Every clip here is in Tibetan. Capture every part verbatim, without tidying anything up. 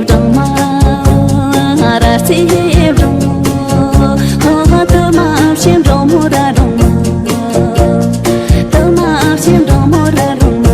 སྦྲང་མ་ར་རྩེ་སྦྲང་མོ། ཧ་ཧ། དུ་མ་བྱེད་སྦྲང་མོ་ར་སྦྲང་མ། དུ་མ་བྱེད་སྦྲང་མོ་ར་སྦྲང་མ།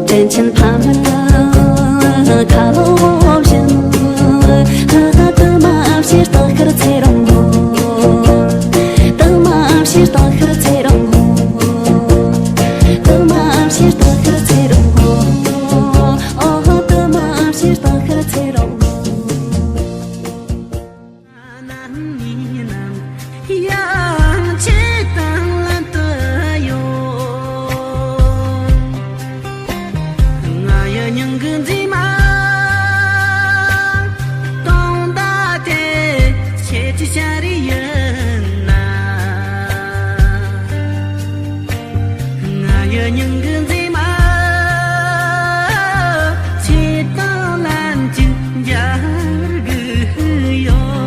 དྲིན་ཆེན་ཕ་མར་ཁ་ལོ་བཞིན། ཧ་ཧ། དུ་མ་ཕྱིར་རྟག་ཤར་ཚེ་རིང་མོ། དུ་མ་ཕྱིར་རྟག་ཤར་ཚེ་རིང་མོ། དུ་མ་ཕྱིར་རྟག་ཤར་ཚེ་རིང་མོ། ཨོ་ཧོ། དུ་མ་ཕྱིར་རྟག་ཤར་ཚེ་རིང་མོ། ཡང་ཆེས་དང་ལམ་དུ་ཡོང་། ང་ཡི་སྙིང་གི་མཛེས་མ། དུང་ཟླ་དེ་ཁྱེད་ཀྱི་ཞལ་རས་ཡིན་ན། ང་ཡི་སྙིང་གི་མཛེས་མ། ཆེས་དང་ལམ་གྱི་འཇའ་རིགས་ཡོད།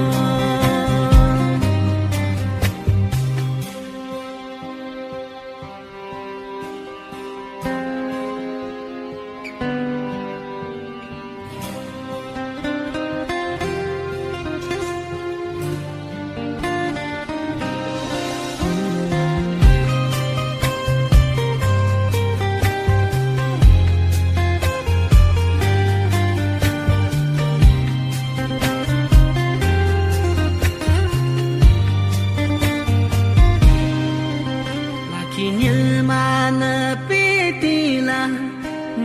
ལ་ཁའི་ཉི་མ་ནུབ་པའི་དུས་ལ།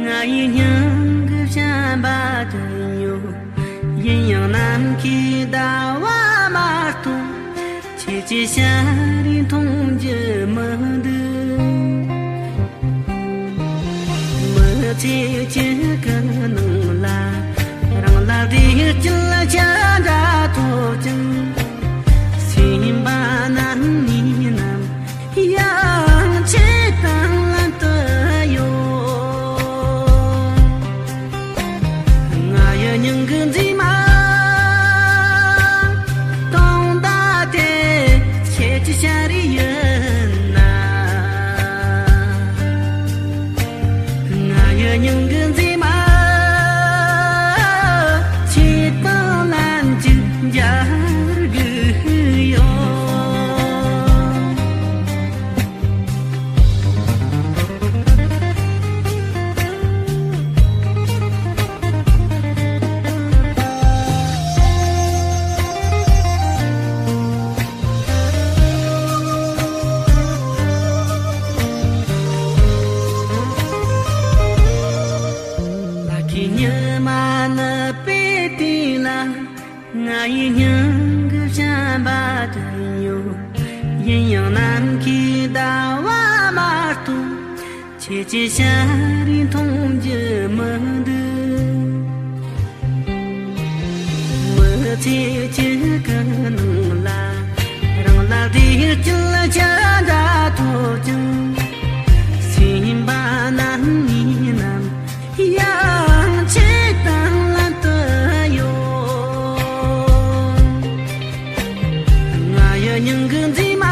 ང་ཡི་སྙིང་གི་བྱམས་པ་དོན་ཡོད། ཡིན་ཡང་ནམ་མཁའི་ཟླ་བ་མ་གཏོགས། ཁྱེད་ཀྱི་ཞལ་རས་མཐོང་རྒྱུ་མི་འདུག། མི་ཚེ་གཅིག་གི་ནང་ལ། རང་ལ་བདེ་སྐྱིད་ཅི་འདྲ་ཐོབ་ཀྱང་། སེམས་པ་ནང་ནས་ནམ། ཡང་ཆེས་དང་ལམ་དུ་ཡོང་། ང་ཡི་སྙིང་གི་མཛེས་མ། དུང་ཟླ་དེ་ཁྱེད་ཀྱི་ཞལ་རས་ཡིན་ན། ཡིན་ཡང་ནམ་མཁའི་ཟླ་བ་མ་གཏོགས། ཁྱེད་ཀྱི་ཞལ་རས་མཐོང་རྒྱུ་མི་འདུག་མི་ཚེ་གཅིག་གི་ནང་ལ། རང་ལ་བདེ་སྐྱིད་ཅི་འདྲ་ཐོབ་ཀྱང་། སེམས་པ་ན་ནི་ནམ། ཡང་ཆེས་དང་ལམ་དུ་ཡོང་། ང་ཡི་སྙིང་གི་མཛེས་མ།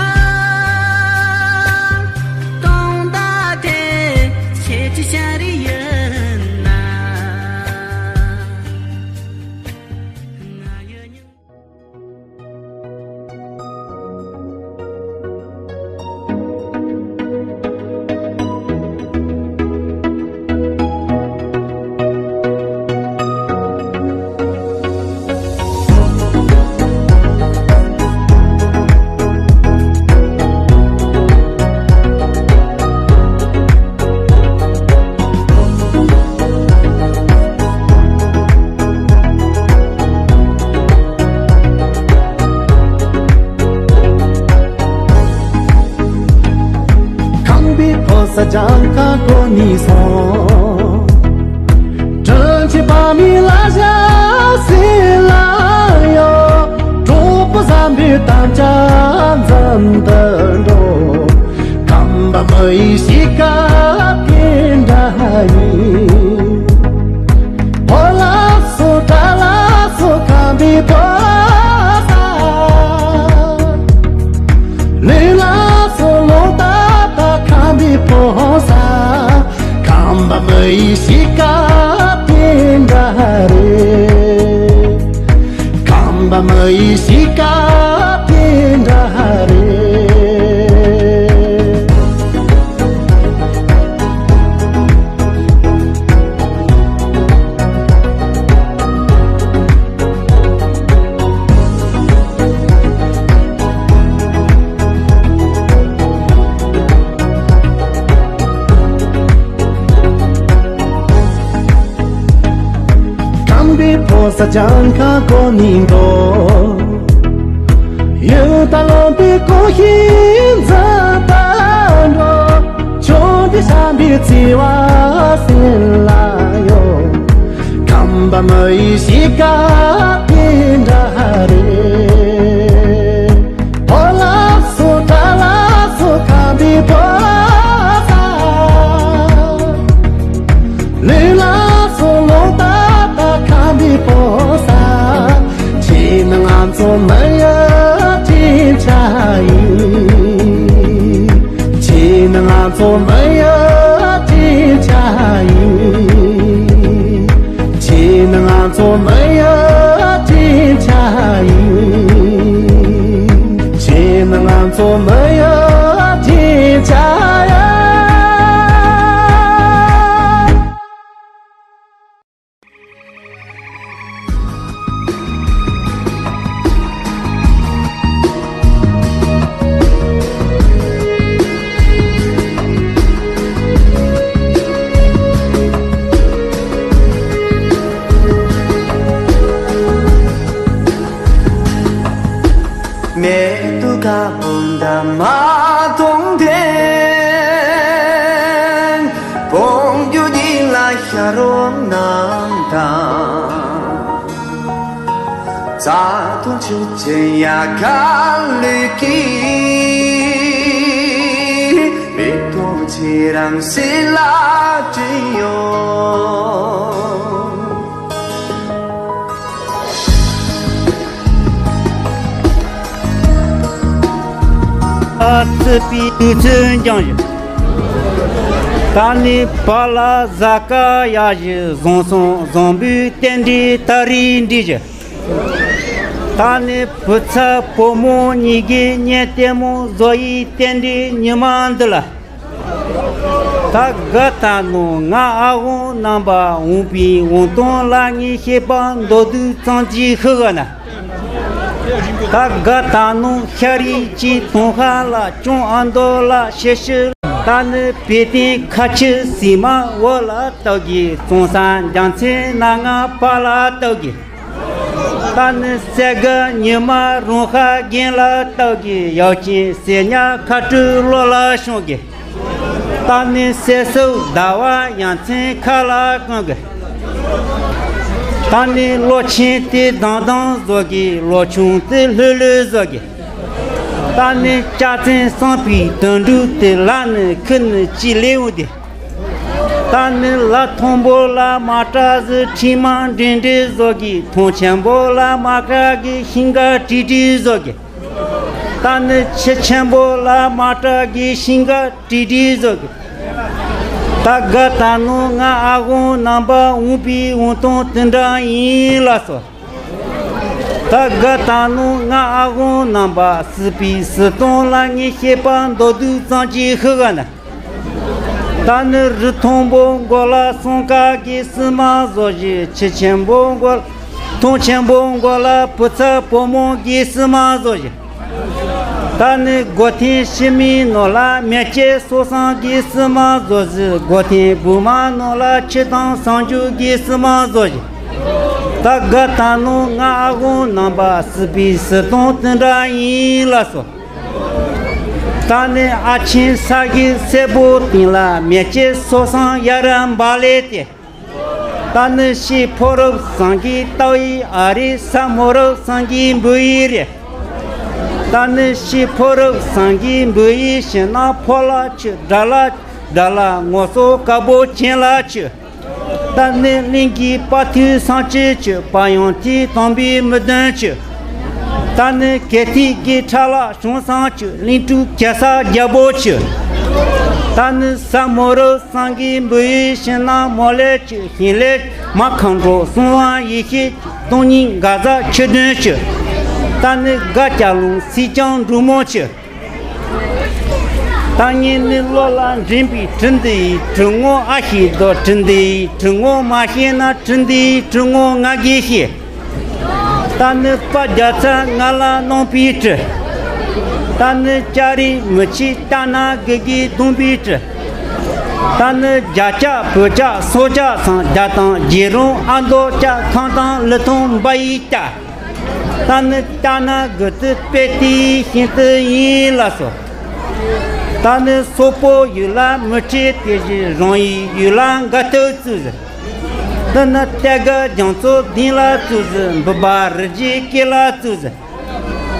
དུང་ཟླ་དེ་ཁྱེད་ཀྱི་ཞལ་རས་ཡིན་ན། ང་ཡི་སྙིང་། ཁམས་པའི་ཕོ་གསར་གྱང་ཁ་གོ་ནི་སོང་། དྲིན་ཆེན་པ་མི་ལ་ཞབས་སེ་ལ་ཡོད། གྲོགས་པོ་བསམ་པའི་དམ་བཅའ་འཛིན་དུ་འགྲོ། ཁམས་པ་མི་ཡི་གཤིས་ཀ་དེ་འདྲ་ཡིན། ཕོ་ལ་སོགས་དགྲ་ལ་སོགས་ཁམས་པའི་ཕོ་གསར། ལས་ལ་སོགས་ལོག་ལྟ་དང་ཁམས་པའི་ཕོ་གསར། ཁམས་པ་མི་ཡི་གཤིས་ཀ་དེ་འདྲ་རེད། ཁམས་པ་མི་ཡི་གཤིས་ཀ་དེ་འདྲ་རེད། ཁམས་པའི་ཕོ་གསར་གྱང་ཁ་གོ་ནི་འགྲོ། ཡུལ་དང་ལོན་པའི་གོམས་གཤིས་འཛིན་དུ་འགྲོ། ཆུང་དུས་བྱམས་པའི་བརྩེ་བ་སེམས་ལ་ཡོད། ཁམས་པ་མི་ཡི་གཤིས་ཀ་དེ་འདྲ་རེད། ཕོ་ལ་སོགས་དགྲ་ལ་སོགས་ཁམས་པའི་ཕོ་གསར། ལས་ལ་སོགས་ལོག་ལྟ་དང་ཁམས་པའི་ཕོ་གསར། ཁྱེད་ནི་ང་ཚོ་མི་ཡི་སྤྲིན་ཆ་ཡིན། ཁྱེད་ནི་ང་ཚོ་མི་ཡི་སྤྲིན་ཆ་ཡིན། ཁྱེད་ནི་ང་ཚོ་མི་ཡི་སྤྲིན་ཆ་ཡིན། ཁྱེད་ནི་ང་ཚོ་མི་ཡི་སྤྲིན་ཆ་ཡིན། མེ་ཏོག་དཀར་པོ་འདབ་མ་སྟོང་ལྡན། བོང་རྒྱུ་འདི་ལ་ཤ་རོགས་རྣམས་དང་། རྩྭ་དང་ཆུ་ཆེན་ཡལ་ག་ལུས་ཀྱི། མེ་ཏོག་ཁྱེད་རང་སྲིད་ལ་བྲིས་ཡོད། ཨ་ཙི་པའི་དུས་ཚོད་འགྱངས་བཞིན། ད་ནི་བ་ལ་གཟའ་སྐར་ཡག་བཞིན་བཟང་སོང་བཟང་པོའི་རྟེན་འབྲེལ་ད་རེས་འགྲིག་བཞིན། ད་ནི་བུ་ཚ་བུ་མོ་གཉིས་ཀའི་གཉེན་ལྟད་མོ་བཟོ་ཡི་རྟེན་འབྲེལ་ཉི་མ་འདི་ལ། ད་དགའ་ད་ནོ་ང་ཨ་ཧོང་རྣམ་པ་འོང་པའི་འོང་སྟོང་ལ་ངའི་ཤེས་པ་མདོ་སྡུག་ཙམ་གྱིས་ཤི་ག་ན། ད་དགའ་ད་ནོ་ཤ་རིགས་ཀྱི་དོང་ཁ་ལ་ཅུང་ཨ་མདོ་ལ་ཤི་ཤི། ད་ནི་བེ་ཏིན་ཁ་ཆུ་སི་མ་འོ་ལ་བཏགས་ཀྱི་ཙོང་ས་འཇམ་ཚེ་ན་ང་པ་ལ་བཏགས་ཀྱི། ད་ནི་སེ་ག་ཉི་མ་རང་ཤར་རྒན་ལ་བཏགས་གི། ཡབ་ཆེན་སེ་ཉག་ཁ་སྤྲོད་བློ་ལ་ཤོང་གི། ད་ནི་སེ་སུ་ཟླ་བ་ཡ་མཚན་ཁ་ལ་གང་གི། ད་ནི་ལོ་ཆེན་དེ་དང་དང་བཟོ་གི། ལོ་ཆུང་དེ་ལྷོད་ལྷོད་བཟོ་གི། ད་ནི་ལྕགས་ཚན་བསམ་པའི་དོན་འགྲུབ་དེ། ལ་ནི་ཁུ་ནི་ཅི་ལེའུ་དེ། ད་ནི་ལ་མཐོན་པོ་ལ་མ་བཀྲ་ཟི། ཁྲི་མ་འདྲེ་འདྲེ་བཟོ་གི། མཐོ་ཆེན་པོ་ལ་མ་བཀྲ་གི། ཤིང་ག་དྲི་དྲི་བཟོ་གི། ད་ནི་ཆུ་ཆེན་པོ་ལ་མ་བཀྲ་གི། ཤིང་ག་དྲི་དྲི་བཟོ་གི། ད་ག་ད་ནོ་ང་ཨ་ཧོང་ནང་པ་འོང་པའི་འོང་སྟོང་དེ་འདྲ་ཡིན་ལ་སོ། ད་ག་ད་ནོ་ང་ཨ་ཧོང་ནང་པ་སྲིད་པའི་སྲིད་སྟོང་ལ་ངས་བཤད་པ་མདོར་བསྡུས་ཙམ་ཅིག་ཤོད་ག་ན། ད་ནི་རི་མཐོན་པོ་མགོ་ལ་སྲུང་སྐར་གྱི་སྲིན་མ་བཟོ་ཞིག། ཆུ་ཆེན་པོ་མགོ་མཐོང་ཆེན་པོ་མགོ་ལ་བུ་ཚ་བུ་མོ་གི་སྲིན་མ་བཟོ་ཞིག། ད་ནི་སྒོ་ཐེམ་ཕྱི་མའི་ནང་ལ་མེ་ལྕེ་སོ་སང་གི་སྲིན་མ་བཟོ་ཞིག། སྒོ་ཐེམ་སྦུག་མ་ནང་ལ་ཆུ་དྭངས་སངས་རྒྱས་ཀྱི་སྲིན་མ་བཟོ་ཞིག། ད་ག་ད་ནོ་ང་ཨ་ཧོང་ནང་པ་སྲིད་པའི་སྲིད་སྟོང་དེ་འདྲ་ཡིན་ལ་སོ། ད་ནི་ཨ་ཆེན་ས་གི་སེར་པོ་སྟེང་ལ་མེ་ལྕེ་སོ་སང་ཡར་འབར་ལེ་སྟེ། ད་ནི་ཤི་ཕོ་རབ་སང་གི་ཏའོ་ཡི་ཨ་རི། ས་མོ་རབ་སང་གི་འབུ་ཡི་རེད། ད་ནི་ཤི་ཕོ་རབ་སང་གི་འབུ་ཡི་ཤི་ན་ཕོ་ལ་ཆུ་དགྲ་ལ་དགྲ་ལ་ངོ་སོ་དཀར་པོ་ཅན་ལ་ཆུ། ད་ནི་གླིང་གི་དཔའ་ཐུལ་སང་ཆུ་ཆུ། དཔའ་ཡང་ཐི་དང་པའི་མི་དོན་ཆུ། ད་ནི་གལ་ཐིག་གི་ཁྲ་ལ་བྱུང་སང་ཆུ། གླིང་ཕྲུག་གེ་སར་རྒྱལ་པོ་ཆུ། ད་ནི་ས་མོ་རབ་སང་གི་འབུ་ཡི་ཤི་ན་མོ་ལེ་ཆུ། ཤིང་ལེ་མ་ཁང་གྲོ་སོང་བ་ཡི་ཤི་སྟོང་ཉིད་ག་ཟ་ཆུ་དོན་ཆུ། ད་ནི་དགའ་སྐྱ་ལུང་སི་ཅང་འབྲུག་མོ་ཆུ། ད་ངས་ནི་བློ་ལ་འདྲེན་པའི་དྲི་འདི་ཡི་དྲི་ངོ་ཨ་ཤེས་དོ། དྲི་འདི་ཡི་དྲི་ངོ་མ་ཤེས་ན་དྲི་འདི་ཡི་དྲི་ངོ་ང་གིས་ཤེས། ད་ནི་དཔའ་རྒྱ་ཚ་ང་ལ་གནང་པའི་དྲི། ད་ནི་ལྕགས་རི་མི་ཆེ་ལྟ་ན་གི་གི་གདོང་པའི་དྲི། ད་ནི་རྒྱ་ལྕགས་བོད་ལྕགས་སོག་ལྕགས་སང་རྒྱ་དང་རྗེ་རོང་ཨ་མདོ་ལྕགས་ཁང་དང་ལི་ཐང་འབའ་ཡི་ལྕགས། ད་ནི་ལྟ་ན་དགུ་ཏི་དཔེ་ཏི་ཤིང་ཏི་ཡིན་ལ་སོ། ད་ནི་སོག་པོ་ཡུལ་ལ་མི་ཁྲི་དེ་བཞིན་རང་ཡི་ཡུལ་ལ་འགའ་ཐུག་བཙུགས་ཟིན། ད་ནི་གཏད་དགའ་རྒྱ་མཚོ་གདན་ལ་བཙུགས་ཟིན། འབུ་བ་རི་རྗེས་སྐེ་ལ་བཙུགས་ཟིན།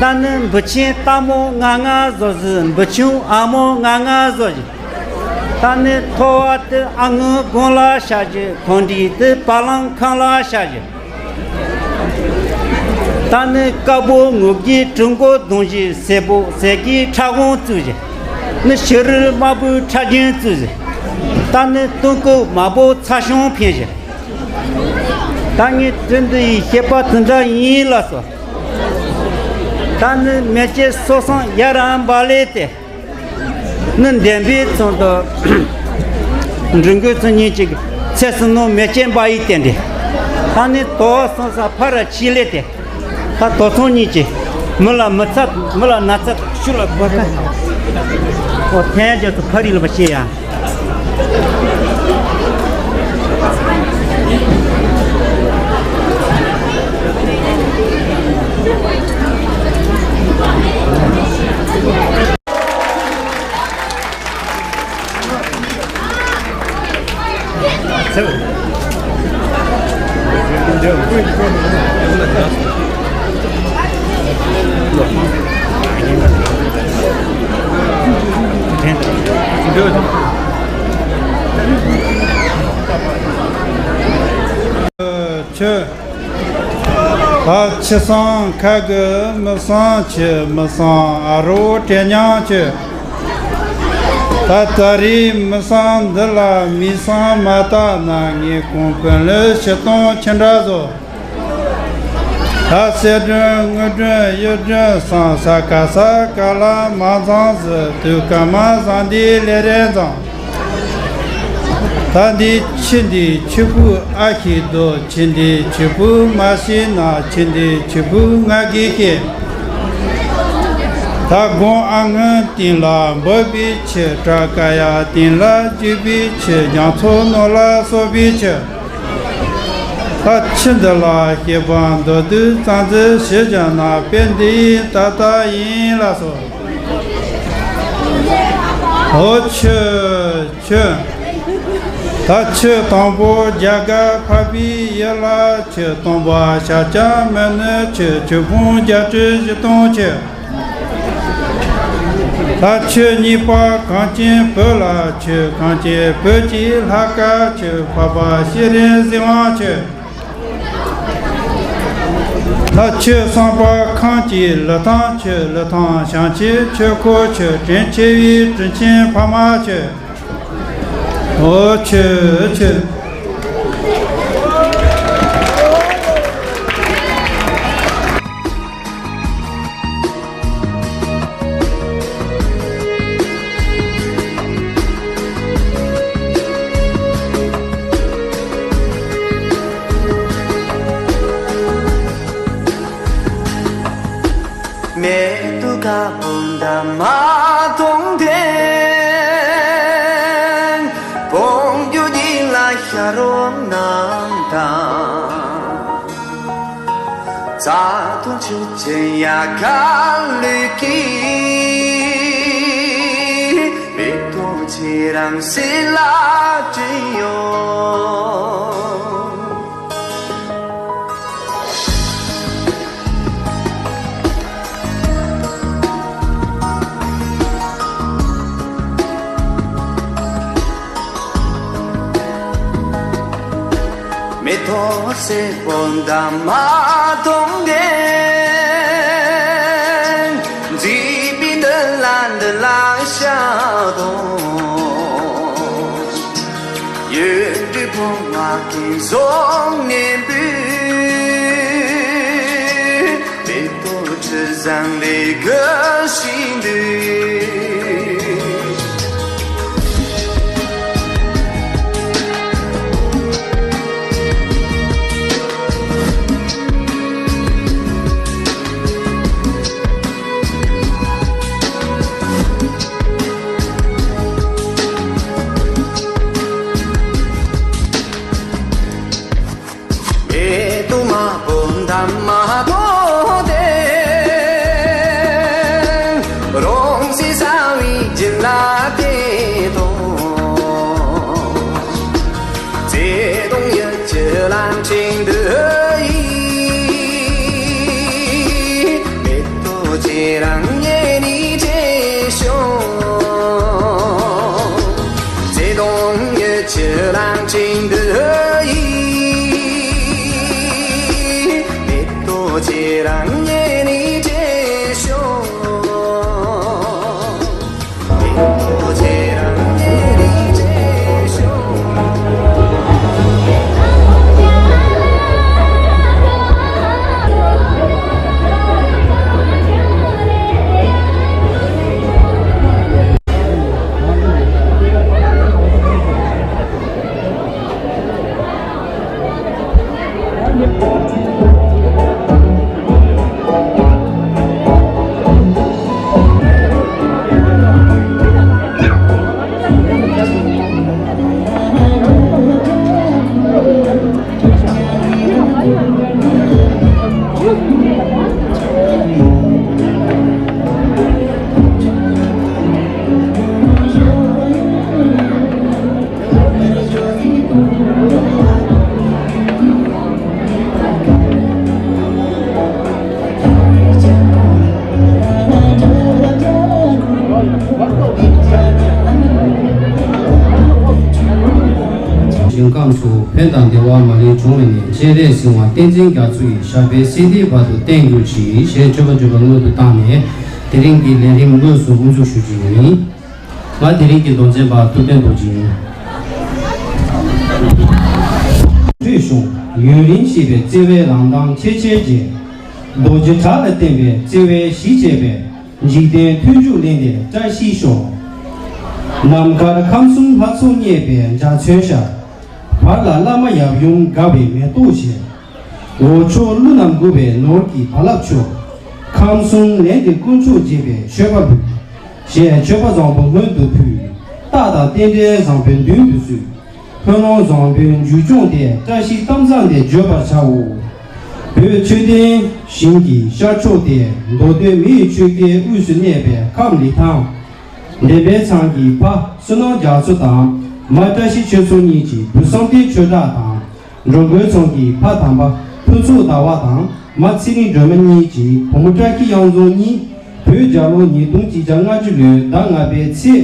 ད་ནི་འབུ་ཆེན་སྟག་མོ་ང་ང་བཟོ་ཟིན། འབུ་ཆུང་ཨ་མོ་ང་ང་བཟོ་ཟིན། ད་ནི་ཐོ་བ་དེ་ཨ་ངུ་དགོན་ལ་བཞག་རྒྱུ། ཁོང་འདྲིས་དེ་བ་ལང་ཁང་ལ་བཞག་རྒྱུ། ད་ནི་དཀར་པོ་ངུ་གི་གྲི་མགོ་གདོང་བཞི། སེར་པོ་ཟས་ཀྱི་ཁྲ་གོང་བཙུགས་བཞི། ནི་ཕྱི་རུ་དམར་པོའི་ཁྲ་རྒྱན་བཙུགས་བཞི། ད་ནི་སྟོན་ཀོ་དམར་པོ་ཚ་ཤོང་འཕེན་བཞི། ད་ངས་དྲི་འདི་ཡི་བཤད་པ་དེ་འདྲ་ཡིན་ལ་སོ། ད་ནི་མེ་ལྕེ་སོ་སང་ཡར་འབར་ལེ་སྟེ། ནི་འདན་པའི་ཚོན་དུ་འབྲི་འགོས་ཚོན་གཉིས་ཀྱི་ཚེ་སྲིན་ནོ་མེ་ལྕེ་འབར་ཡི་བསྟན་ཏེ། ད་ནི་དོ་བ་སོང་ས་ཕ་ར་ཆི་ལེ་སྟེ། ད་དོ་ཚོང་གཉིས་ཀྱི་མི་ལ་མི་ཚ་མི་ལ་ན་ཚ་ཤུ་ལ་བོ་ཁ། ཨོ་ཐན་རྒྱ་ཚོ་ཕ་རི་ལ་བ་ཤེས་ཡ། ཆུ། ད་ཆུ་སྲང་ཁ་གི་མི་སྲང་ཆུ། མི་སྲང་ཨ་རོ་དྲེ་ཉང་ཆུ། ད་ད་རེས་མི་སྲང་འདི་ལ་མི་སྲང་མ་བཏགས་ན། ངས་གོང་དཔོན་ལ་ཕྱི་གཏོང་ཆི་འདྲ་བཟོ། ད་གསེར་སྒྲོན་དངུལ་སྒྲོན་གཡུ་སྒྲོན་སྲང་། ས་ཀ་ས་ཀ་ལ་མ་ཚང་ཟི། དུས་སྐར་མ་བཟང་འདི་ལས་རེ་བཟང་། ད་འདི་ཆུ་འདི་ཆུ་བུ་ཨ་ཤེས་དོ། ཆུ་འདི་ཆུ་བུ་མ་ཤེས་ན། ཆུ་འདི་ཆུ་བུ་ང་གིས་ཤེས། ད་དགོན་ཨ་སྔོན་སྟེང་ལ་འབབ་པའི་ཆུ། བྲག་ཀ་ཡ་སྟེང་ལ་རྒྱུག་པའི་ཆུ། རྒྱ་མཚོ་ནང་ལ་སོགས་པའི་ཆུ། ད་ཆུ་འདི་ལ་སྐྱེས་པ་མདོར་བསྡུས་ཙམ་ཟིག་ཞུས་བཞག་ན་དཔེ་འདི་ཡིན་ད་ལྟ་ཡིན་ལགས་སོ། འོ་ཆུ། ཆུ། ད་ཆུ་དང་པོ་རྒྱ་གར་འཕགས་པའི་ཡུལ་ལ་ཆུ་སྟོང་པ་ཤཱཀྱ་མུ་ནེ་ཆུ་ཆུ་ཕུང་བརྒྱད་ཁྲི་བཞི་སྟོང་ཆུ། ད་ཆུ་གཉིས་པ་གངས་ཅན་བོད་ལ་ཆུ། གངས་ཅན་བོད་ཀྱི་ལྷ་སྐལ་ཆུ། འཕགས་པ་ཤྲཱི་རིན་གཟིགས་དབང་ཆུ། ད་ཆུ་གསུམ་པ་ཁམས་ཀྱི་ལི་ཐང་ཆུ། ལི་ཐང་བྱང་ཆུབ་ཆོས་འཁོར་ཆུ། དྲིན་ཆེ་བའི་དྲིན་ཆེན་འཕགས་མ་ཆུ། འོ་ཆུ་ཆུ། མེ་ཏོག་དཀར་པོ་འདབ་མ་སྟོང་ལྡན། བོང་རྒྱུ་འདི་ལ་ཤ་རོགས་རྣམས་དང་། རྩྭ་དང་ཆུ་ཆེན་ཡལ་ག་ལུས་ཀྱི། མེ་ཏོག་ཁྱེད་རང་སྲིད་ལ་བྱིན་ཡོད། མེ་ཏོག་སེར་པོ་འདབ་མ་སྟོང་ལྡན། མཛེས་པའི་འདི་ལ་འདི་ལ་ཤ་དང་། ཡུལ་གྲུ་ཕོ་བ་གིས་བཟུང་ནས་འབུལ། མེ་ཏོག་དྲི་བཟང་ལས་གོས་ཤིང་འདུད། མེ་ཏོག་དམར་པོ་འདབ་མ་སྟོང་ལྡན། རོང་སའི་ས་བོན་རྒྱུད་ལ་དེད་དོ། བརྩེ་དུང་ཡིད་ཀྱི་རླབས་ཕྲེང་འདི་ཡིས། མེ་ཏོག་ཁྱེད་རང་ཉེ་ནས་བྲེལ་ཤོག། བརྩེ་དུང་ཡིད་ཀྱི་རླབས་ཕྲེང་འདི་ཡིས། མེ་ཏོག་ཁྱེད་རང་ཉེ་ནས་བྲེལ་ཤོག། མེ་ཏོག་ཁྱེད་རང་ཉེ་ནས་བྲེལ་ཤོག། ཞིང་ཁམས་སུ་ཕན་དང་བདེ་བ་མ་ལུས་འབྱུང་བའི་གནས། སྤྱན་རས་གཟིགས་དབང་བསྟན་འཛིན་རྒྱ་མཚོ་ཡི་ཞབས་པད་སྲིད་མཐའི་བར་དུ་བརྟན་གྱུར་ཅིག་ཞེས་མཆོད་པ་བརྗོད་པ་སྔོན་དུ་བཏང་ནས། དེ་རིང་གི་ལས་རིམ་དངོས་སུ་དབུ་འཛུགས་ཞུ་རྒྱུ་ཡིན། ང་དེ་རིང་གི་མདོ་འཛིན་པ་ཐུབ་བསྟན་རྡོ་རྗེ་ཡིན། ཁྲུས་གཞུང་ཡུན་རིང་བཞེས་པའི་བརྩེ་བའི་རང་མདངས་ཆེས་ཆེར་རྒྱས། རྡོ་རྗེ་བྲག་ལ་བརྟེན་པའི་བརྩེ་བའི་གཞི་བཅས་པའི། འཇིག་རྟེན་མཐུན་འཇུག་གླེང་བདེ་བཀྲ་ཤིས་ཤོག། ནམ་མཁར་ཁམས་གསུམ་ལྷ་ཚོགས་མཉེས་པའི་འཇའ་ཚོན་ཤར། བར་ལ་བླ་མ་ཡབ་ཡུམ་དགའ་བའི་མེ་ཏོག་བཞད། འོག་ཕྱོགས་ཀླུ་རྣམས་མགུ་བའི་ནོར་གྱི་རྦ་རླབས་འཕྱུར། ཁམས་གསུམ་ལེན་ཏེ་དཀོན་མཆོག་དགྱེས་པའི་མཆོད་པ་འབུལ། ཞེས་མཆོད་པ་བཟང་པོ་སྔོན་དུ་ཕུལ། རྟགས་དང་རྟེན་འབྲེལ་བཟང་པོའི་མདུན་དུ་བསུས། ལྷོད་ལྷོད་བཟང་པོའི་མཇུག་སྐྱོང་སྟེ། བཀྲ་ཤིས་གཏམ་བཟང་དེ་བརྗོད་པར་བྱའོ། བོད་མཆོད་རྟེན་ཞིང་གི་ཤར་ཕྱོགས་ཏེ། མདོ་སྟོད་མི་ཡི་ཆོལ་ཁའི་དབུས་སུ་གནས་པའི་ཁམས་ལི་ཐང་། འདན་མའི་ཚང་གི་ཕ་བསོད་ནམས་རྒྱ་མཚོ་དང་། མ་བཀྲ་ཤིས་ཆོས་མཚོ་གཉིས་ཀྱི་བུ་བསམ་གཏན་ཆོས་གྲགས་དང་། འགྲོ་མགོན་ཚང་གི་ཕ་དམ་པ་ཕུན་ཚོགས་ཟླ་བ་དང་། མ་ཚེ་རིང་སྒྲོལ་མ་གཉིས་ཀྱི་བུ་མོ་བཀྲ་ཤིས་གཡང་འཛོམས་གཉིས། བོད་རྒྱལ་ལོ་ཉིས་སྟོང་གཅིག་བརྒྱ་ལྔ་བཅུ་ལོའི་ཟླ་ལྔ་པའི་ཚེས་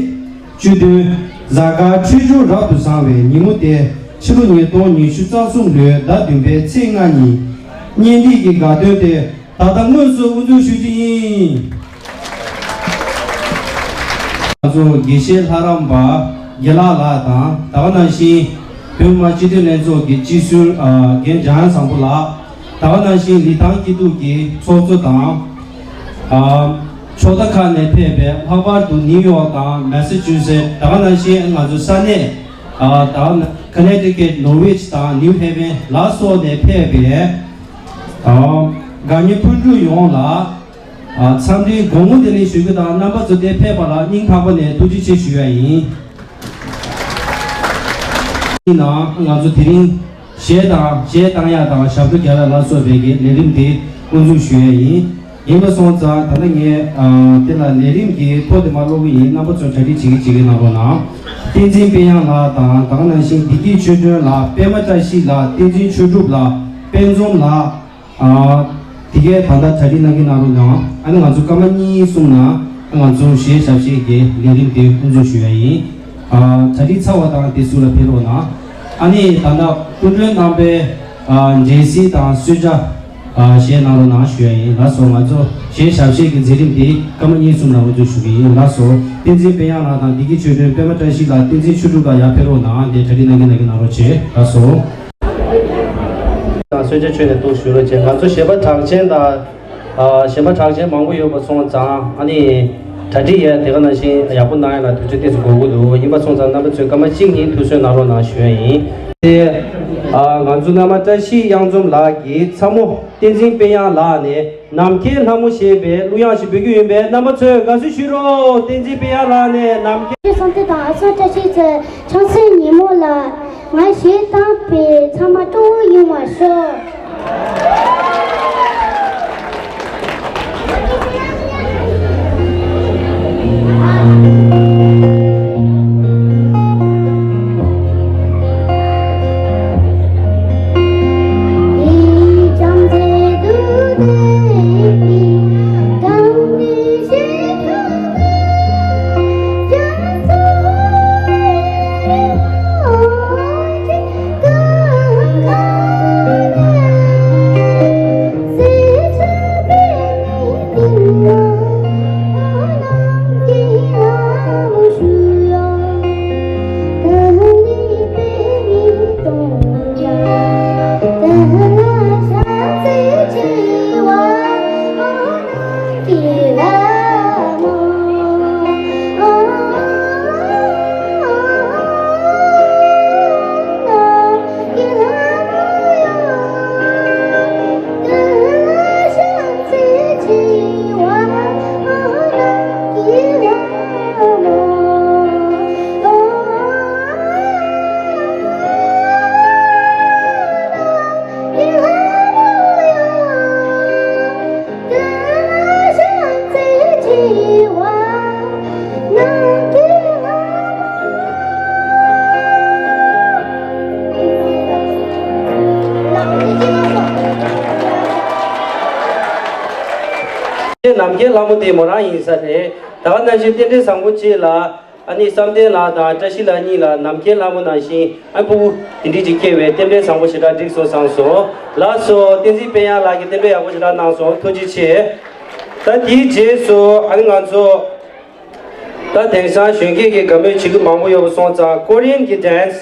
བཅུ་བདུན། གཟའ་སྐར་འཕྲོད་སྦྱོར་རབ་ཏུ་བཟང་བའི་ཉིན་མོ་སྟེ། ཕྱི་ལོ་ཉིས་སྟོང་ཉི་ཤུ་རྩ་གསུམ་ལོའི་ཟླ་བདུན་པའི་ཚེས་ལྔ་ཉིན། གཉེན་སྒྲིག་གི་དགའ་སྟོན་དེ་ད་ལྟ་དངོས་སུ་དབུ་འཛུགས་ཞུ་རྒྱུ་ཡིན། ང་ཚོ་དགེ་བཤེས་ལྷ་རམས་པ་དགེ་ལགས་ལགས་དང་། ད་ག་ནང་བཞིན་བོད་མི་མང་སྤྱི་འཐུས་ལྷན་ཚོགས་ཀྱི་སྤྱི་ཟུར་ཨ་རྒན་འཇམ་དབྱངས་བཟང་པོ་ལགས། ད་ག་ནང་བཞིན་ལི་ཐང་སྐྱིད་སྡུག་གི་ཚོགས་གཙོ་དང་། ཨ་ཕྱོགས་མཐའ་ཁག་ནས་ཕེབས་པའི། ལྷག་པར་དུ་ནིའུ་ཡོག་དང་མེ་ས་ཅུ་སེ། ད་ག་ནང་བཞིན་ང་ཚོ་ས་གནས་ཨ་ད་ཁ་ནེ་ཊི་ཀེ་ཊི་ནོར་ཝིཆ་དང་ནིའུ་ཧེ་ཝན་ལ་སོགས་ནས་ཕེབས་པའི་ཨ་དགའ་ཉེ་སྤུན་གྲོགས་ཡོངས་ལ་ཨ་འཚམས་འདྲིའི་དགོང་མོ་བདེ་ལེགས་ཞུ་རྒྱུ་དང་། རྣམ་པ་ཚོ་འདིར་ཕེབས་པ་ལ་སྙིང་ཐག་པ་ནས་ཐུགས་རྗེ་ཆེ་ཞུ་ཡ་ཡིན། ཡིན་ནའང་ང་ཚོ་དེ་རིང་གཞས་དང་གཞས་བཏང་ཡག་དང་ཞབས་བྲོ་རྒྱག་ཡག་ལ་སོགས་པའི་གི་ལས་རིམ་དེ་དབུ་འཛུགས་ཞུ་ཡ་ཡིན། ཡིན་པ་སོང་ཙང་ད་ལྟ་ངས་ཨ་དེ་ལ་ལས་རིམ་གྱི་ཐོ་དེ་མར་ཀློག་གི་ཡིན། རྣམ་པ་ཚོས་གྲ་སྒྲིག་བྱེད་ཀྱི་བྱེད་ཀྱི་གནང་རོགས་གནང་། བསྟན་འཛིན་དཔལ་དབྱངས་ལགས་དང་། ད་ག་ནང་བཞིན་བདེ་སྐྱིད་ཆོས་སྒྲོན་ལགས། པད་མ་བཀྲ་ཤིས་ལགས། བསྟན་འཛིན་ཆོས་གྲུབ་ལགས། དཔལ་འཛོམས་ལགས། ཨ་དེ་གས་ད་ལྟ་གྲ་སྒྲིག་གནང་གི་གནང་རོགས་གནང་། ཨ་ནི་ང་ཚོ་སྐར་མ་གཉིས་གསུམ་ནང་ང་ཚོ་གཞས་ཞབས་གཞས་ཀྱི་ལས་རིམ་དེ་དབུ་འཛུགས་ཞུ་ཡ་ཡིན། ཨ་གྲ་སྒྲིག་ཚར་བ་དང་དེ་ཚུར་ལ་ཕེབས་རོགས་གནང་། ཨ་ནི་ད་ལྟ་སྐུ་མགྲོན་རྣམ་པས་ཨ་འགྲན་བསྡུར་དང་གསོལ་ཇ་ཨ་བཞེས་གནང་རོགས་གནང་ཞུ་ཡ་ཡིན། ལགས་སོ། ང་ཚོ་གཞས་ཞབས་གཞས་ཀྱི་མཛད་རིམ་དེ་སྐར་མ་གཉིས་གསུམ་ནང་དབུ་འཛུགས་ཞུ་གི་ཡིན། ལགས་སོ། བསྟན་འཛིན་དཔལ་དབྱངས་ལགས་དང་བདེ་སྐྱིད་ཆོས་སྒྲོན། པད་མ་བཀྲ་ཤིས་ལགས། བསྟན་འཛིན་ཆོས་གྲུབ་ལགས། ཡར་ཕེབས་རོགས་གནང་། དེ་གྲ་སྒྲིག་གནང་གི་གནང་གི་ནང་རོགས་བྱེད། ལགས་སོ། དང་གསོལ་ཇ་མཆོད་ནས་འདུག་ཞུ་རོགས་བྱེད། ང་ཚོ་གཞས་པ་གྲགས་ཅན་དང་། ཨ་གཞས་པ་གྲགས་ཅན་མང་པོ་ཡོད་པ་སོང་ཙང་། ཨ་ནི་གྲ་སྒྲིག་ཡ་དེ་ག་ནང་བཞིན་ཡག་པོ་གནང་ཡ་ལ་དུས་ཚོད་ཏོག་ཙམ་འགོར་གྱི་འདུག་ཡིན་པ་སོང་ཙང་རྣམ་པ་ཚོས་སྐར་མ་གཅིག་གཉིས་ཐུགས་གསོ་གནང་རོགས་གནང་ཞུ་ཡ་ཡིན། དེ་ཨ་ང་ཚོ་རྣམ་པ་བཀྲ་ཤིས་གཡང་འཛོམས་ལགས་ཀྱི་ཚ་མོ་བསྟན་འཛིན་དཔལ་དབྱངས་ལགས་ནས་ནམ་མཁའི་ལྷ་མོ་ཞེས་པའི་གླུ་དབྱངས་ཤིག་འབུལ་རྒྱུ་ཡིན་པས། རྣམ་པ་ཚོས་དགའ་བསུ་ཞུ་རོགས། བསྟན་འཛིན་དཔལ་དབྱངས་ལགས་ནས་ནམ་མཁའི། བསམ་གཏན་དང་ཨ་ཚོགས་བཀྲ་ཤིས་ཚེ། ཆང་སའི་ཉིན་མོ་ལ། ང་གཞས་བཏང་བས་ཚང་མ་སྤྲོ་བོ་ཡོང་བར་ཤོག་ནམ་མཁའི་ལྷ་མོ་དེ་མོ་རང་ཡིན་ས་རེད། ད་ག་ནང་བཞིན་རྟེན་འབྲེལ་བཟང་པོ་ཅིག་ལ། ཨ་ནི་བསམ་གཏན་ལགས་དང་བཀྲ་ཤིས་ལགས་གཉིས་ལ་ནམ་མཁའི་ལྷ་མོ་ནང་བཞིན་ཨ་ཕྲུ་གུ་དེ་འདྲས་ཅིག་སྐྱེས་པའི་རྟེན་འབྲེལ་བཟང་པོ་ཞེ་དྲག་འགྲིག་སོང་བསམ་སོང་། ལགས་སོ། བསྟན་འཛིན་དཔལ་དབྱངས་ལགས་ཀྱིས་རྟེན་འབྲེལ་ཡག་པོ་ཞེ་དྲག་གནང་སོང་། ཐུགས་རྗེ་ཆེ། ད་དེའི་རྗེས་སུ་ཨ་ནི་ང་ཚོ་ད་དེང་སང་གཞོན་སྐྱེས་ཀྱི་དགའ་མོས་བྱེད་ཀྱི་མང་པོ་ཡོད་པ་སོང་ཙང་། ཀོ་རི་ཡན་གྱི་ཌན་སི་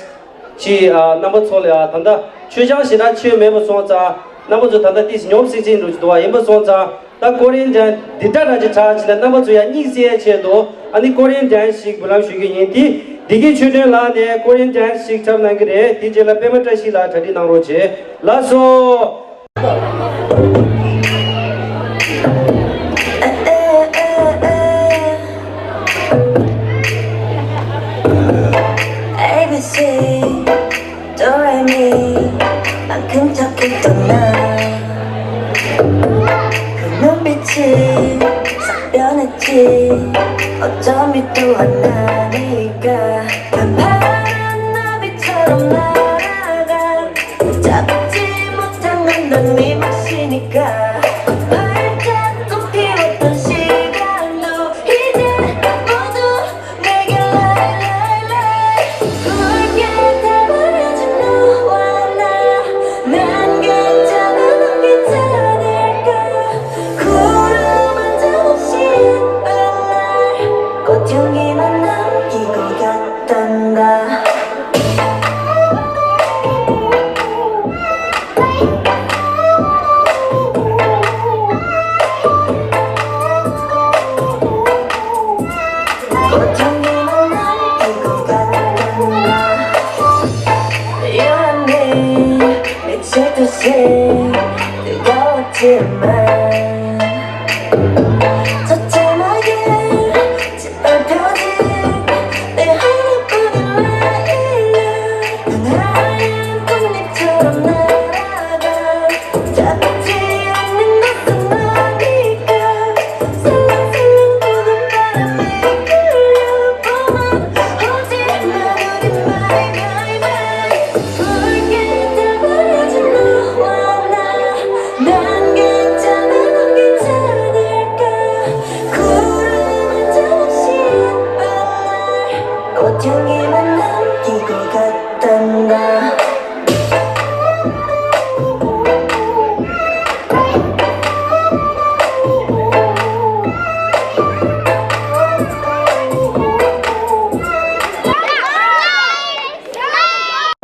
ཅིག་ཨ་རྣམ་པ་ཚོ་ལ་ཡ་ད་ལྟ་མཆོད་ཆང་ཞེ་དྲག་མཆོད་མེད་པ་སོང་ཙང་། རྣམ་པ་ཚོ་ད་ལྟ་ཏིས་ཉོབ་སིག་ཅིག་འགྲོ་གི་འདུག་བ། ཡིན་པ་སོང་ཙང་། ད་ཀོ་རི་ཡན་ཌན་སི་འདི་འདྲ་འདྲ་ཅིག་གྲགས་ཕྱིན་ན་རྣམ་པ་ཚོ་ཡང་སྙིང་གསལ་ཡ་ཆེད་དུ། ཨ་ནི་ཀོ་རི་ཡན་ཌན་སི་ཞིག་འབུལ་ལམ་ཞུ་རྒྱུ་ཡིན། དེ་བདེ་སྐྱིད་ཆོས་སྒྲོན་ལགས་ནས་ཀོ་རི་ཡན་ཌན་སི་ཞིག་འཁྲབ་གནང་གི་རེད། དེ་རྗེས་ལ་པད་མ་བཀྲ་ཤིས་ལགས་གྲ་སྒྲིག་གནང་རོགས་བྱེད། ལགས་སོ། 그 눈빛이 싹 변했지. 어쩜 이 또 하나니까 그 파란 나비처럼 날아가. 잡지 못한 건 넌 네 몫이니까. 활짝 꽃 피웠던 시간도 이제 모두 내게 lie, lie, lie. 붉게 다 버려진 너와 나. 난 괜찮아, 넌 괜찮을까? 구름 한 점 없이 날. 꽃향기만 남기고 갔단다.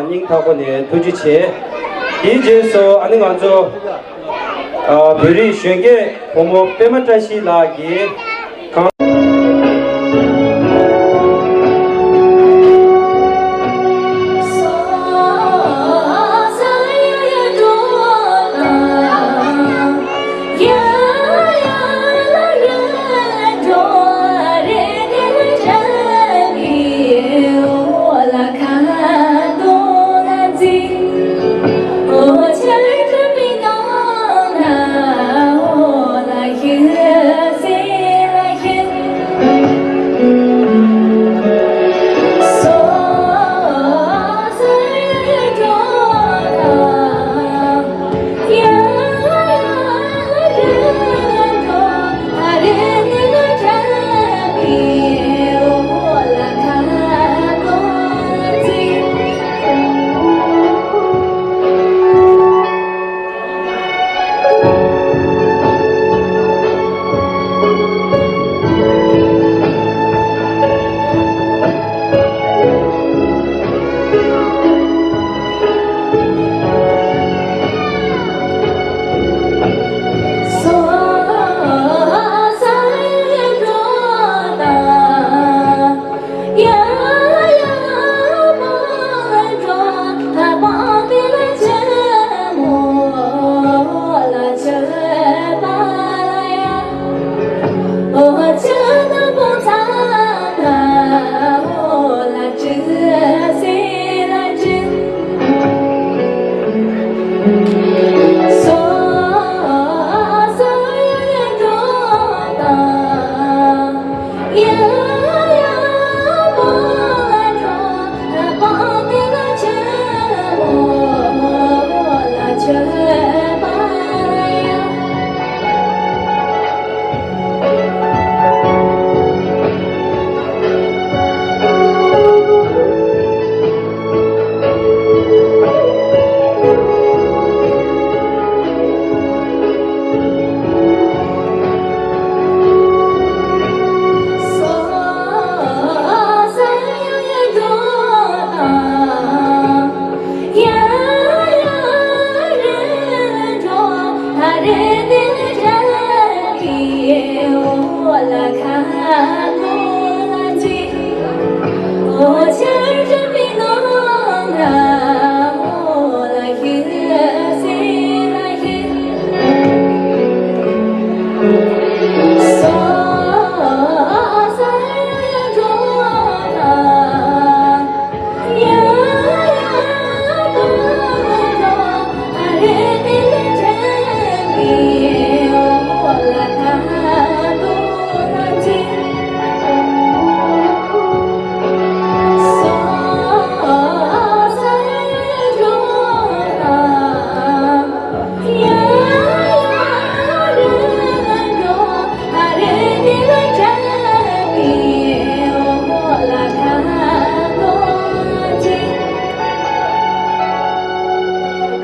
སྙིང་ཐག་པ་ནས་ཐུགས་རྗེ་ཆེ། དེའི་རྗེས་སུ་ཨ་ནི་ང་ཚོ་ཨ་བོད་རིགས་གཞོན་སྐྱེས་བུ་མོ་པད་མ་བཀྲ་ཤིས་ལགས་ཀྱིས་གང་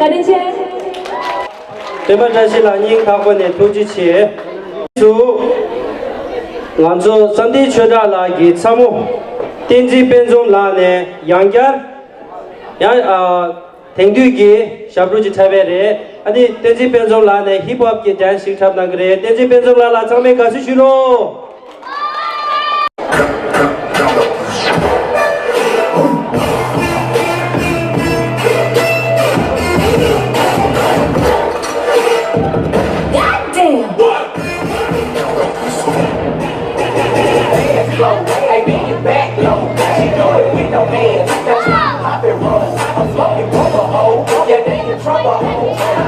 བཀྲ་ཤིས་ལགས་སྙིང་ཐག་པ་ནས་ཐུགས་རྗེ་ཆེ། སུ། ང་ཚོ་བསམ་གཏན་ཆོས་གྲགས་ལགས་ཀྱི་ཚ་མོ། བསྟན་འཛིན་དཔལ་འཛོམས་ལགས་ནས་ཡང་བསྐྱར། ཡང་ཨ། དེང་དུས་ཀྱི་ཞབས་བྲོ་ཅིག་འཁྲབ་པ་རེད། ཨ་ནི་བསྟན་འཛིན་དཔལ་འཛོམས་ལགས་ནས་ཧིབ་ཧོབ་ཀྱི་ཌན་སི་ཞིག་འཁྲབ་གནང་གི་རེད། བསྟན་འཛིན་དཔལ་འཛོམས་ལགས་ལ་ཚང་མས་དགའ་བསུ་ཞུ་རོགས། Goddamn! Hey, man, your back low. She do it with no hands. That's why I pop and run. I'm smoking rubber hole. Yeah, they in trouble. I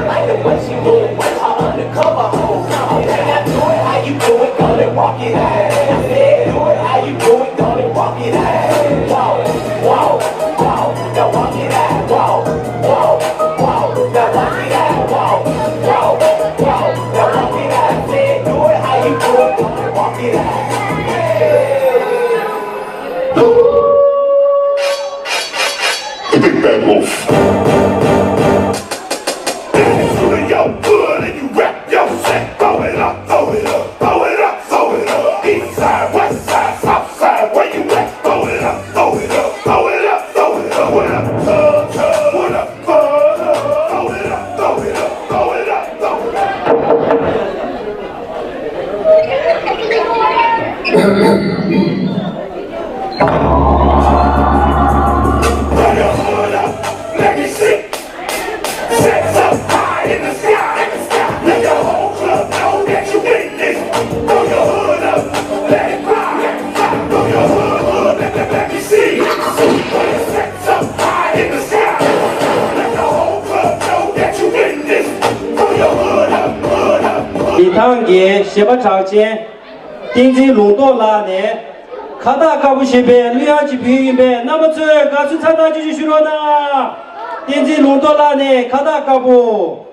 like the way she move. Her undercover hole. Okay, I do it how you do it. Come and walk it out. I said, do it how you do it. Come and walk it out. Walk, walk, walk. Now walk it out. Walk, walk, walk. Now walk it out. Walk, walk, walk. Now walk it out. I said, do it how you do it. Come and walk it out. The big bad wolf. Yo, good and you rap, yo, sick, throw it up, throw it up, throw it up, throw it up. East side, west side, south side, where you at? Throw it up, throw it up, throw it up, throw it up, what up, thug, thug, what up? འདི་ཐང་གི་གཞས་པ་གྲགས་ཅན། བསྟན་འཛིན་ལུང་རྟོགས་ལགས་ནས་ཁ་བཏགས་དཀར་པོ་ཞེས་པའི་གླུ་དབྱངས་ཅིག་ཕུལ་ཡིན་པས། རྣམ་པ་ཚོས་དགའ་བསུ་ཚ་ཐག་ཆོད་ཅིག་ཞུ་རོགས་གནང་། བསྟན་འཛིན་ལུང་རྟོགས་ལགས་ནས་ཁ་བཏགས་དཀར་པོ།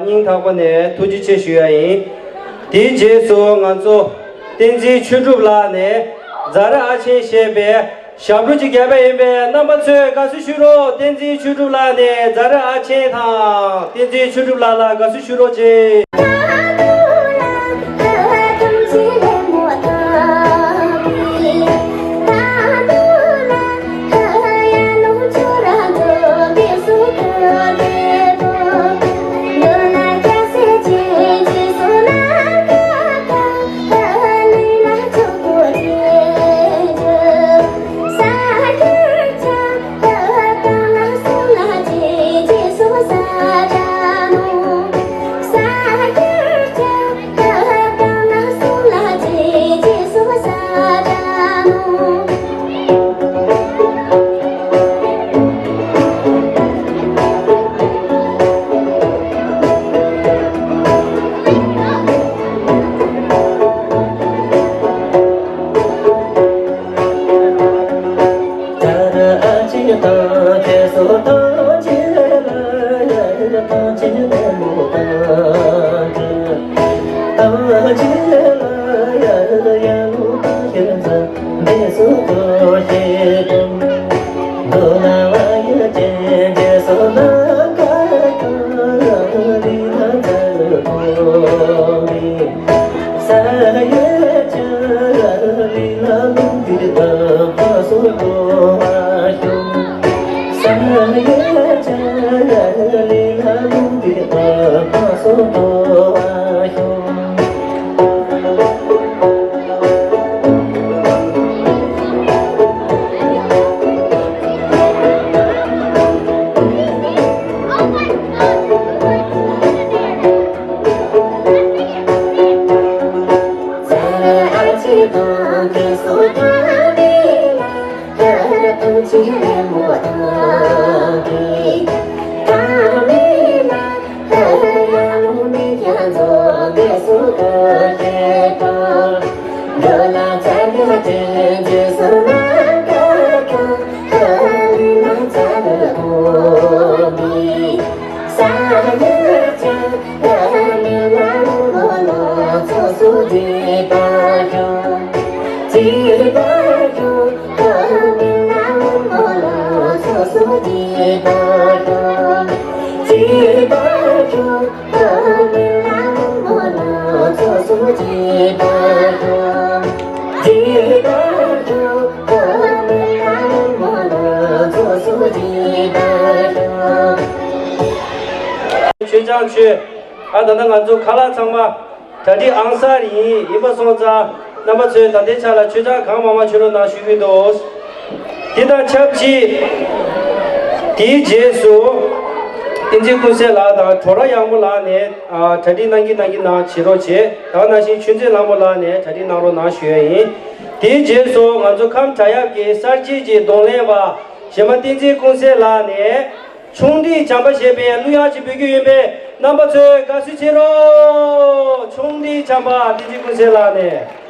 སྙིང་ཐག་པ་ནས་ཐུགས་རྗེ་ཆེ་ཞུ་ཡ་ཡིན། དེའི་རྗེས་སུ་ང་ཚོ་བསྟན་འཛིན་ཆོས་གྲུབ་ལགས་ནས་ཛ་ར་ཨ་ཆེན་ཞེས་པའི་ཞབས་བྲོ་ཅིག་བརྒྱབ་པ་ཡིན་པས། རྣམ་པ་ཚོས་དགའ་བསུ་ཞུ་རོགས། བསྟན་འཛིན་ཆོས་གྲུབ་ལགས་ནས་ཛ་ར་ཨ་ཆེན་དང་བསྟན་འཛིན་ཆོས་གྲུབ་ལགས་ལ་དགའ་བསུ་ཞུ་རོགས་བྱེད། ཆོས་སྐྱོང་མཆོད། ཨ་ད་ལྟ་ང་ཚོ་ཁ་ལག་ཚང་མ་གྲ་སྒྲིག་ཨང་གསར་ཡིན། ཡིན་པ་སོང་ཙང་རྣམ་པ་ཚོས་ད་ལྟའི་ཆ་ལ་མཆོད་ཆང་གང་མང་མང་མཆོད་རོགས་གནང་ཞུ་གི་འདུག་དེ་དང་ཆབས་ཅིག་དེའི་རྗེས་སུ་བསྟན་འཛིན་ཀུན་གསལ་ལགས་དང་གྲོགས་ར་ཡག་མོ་ལགས་ནས་ཨ་གྲ་སྒྲིག་གནང་གི་གནང་གི་གནང་བྱེད་རོགས་བྱེད། ད་ག་ནང་བཞིན་ཆོས་འཛིན་ལྷ་མོ་ལགས་ནས་གྲ་སྒྲིག་གནང་རོགས་གནང་ཞུ་ཡ་ཡིན། དེའི་རྗེས་སུ་ང་ཚོ་ཁམས་བྲག་གཡབ་ཀྱི་གསར་བརྗེ་གི་གདོང་ལེན་པ་གཞས་མ་བསྟན་འཛིན་ཀུན་གསལ་ལགས་ནས། ཆུང་འདྲིས་བྱམས་པ་ཞེས་པའི་གླུ་དབྱངས་ཅིག་འབུལ་རྒྱུ་ཡིན་པས། རྣམ་པ་ཚོས་དགའ་བསུ་བྱེད་རོགས། ཆུང་འདྲིས་བྱམས་པ་བསྟན་འཛིན་ཀུན་གསལ་ལགས་ནས།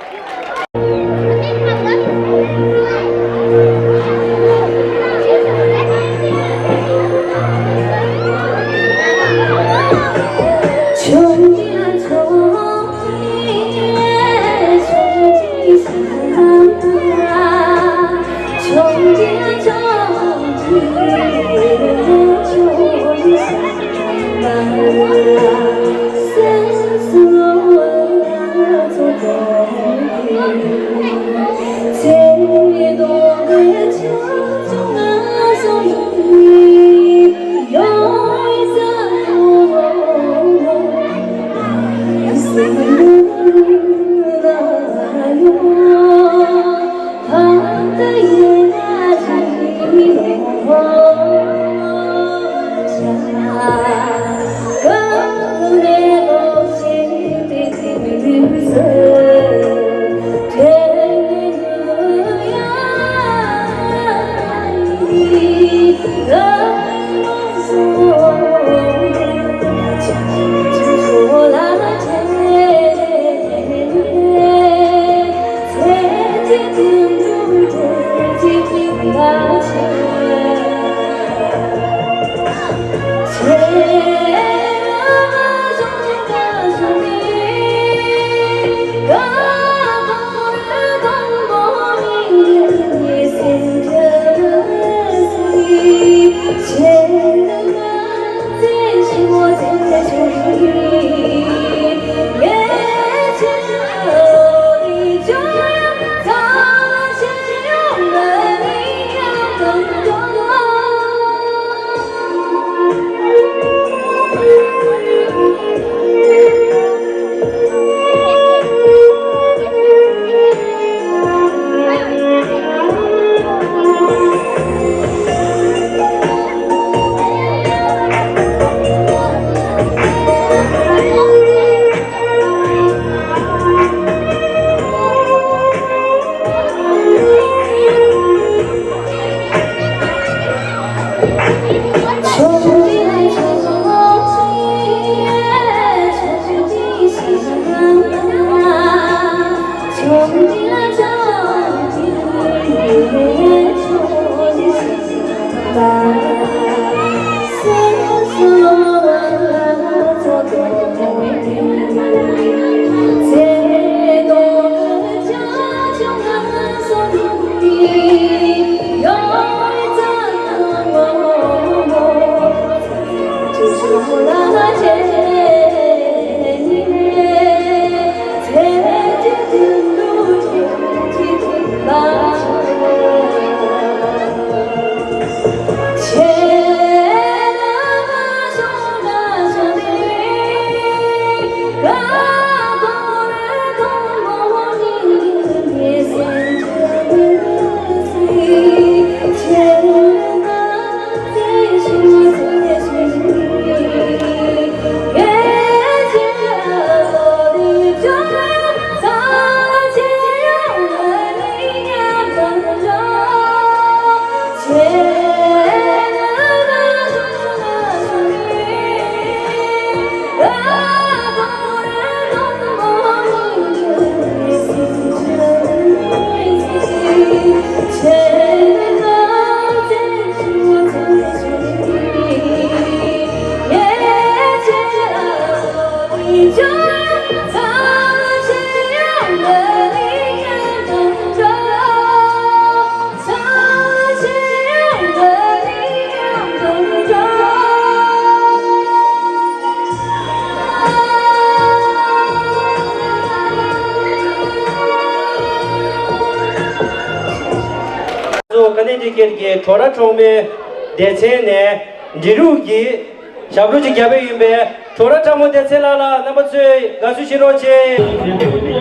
ལྷན་རྒྱས་ཀྱི་གྲོགས་ར་གྲོགས་མོའི་སྡེ་ཚན་ནས་འབྲི་རུ་གི་ཞབས་བྲོ་ཅིག་རྒྱབ་པའི་ཡིན་པས། གྲོགས་ར་ཁྲ་མོ་སྡེ་ཚན་ལགས་ལ་རྣམ་པ་ཚོས་དགའ་བསུ་ཞུ་རོགས་གྱིས།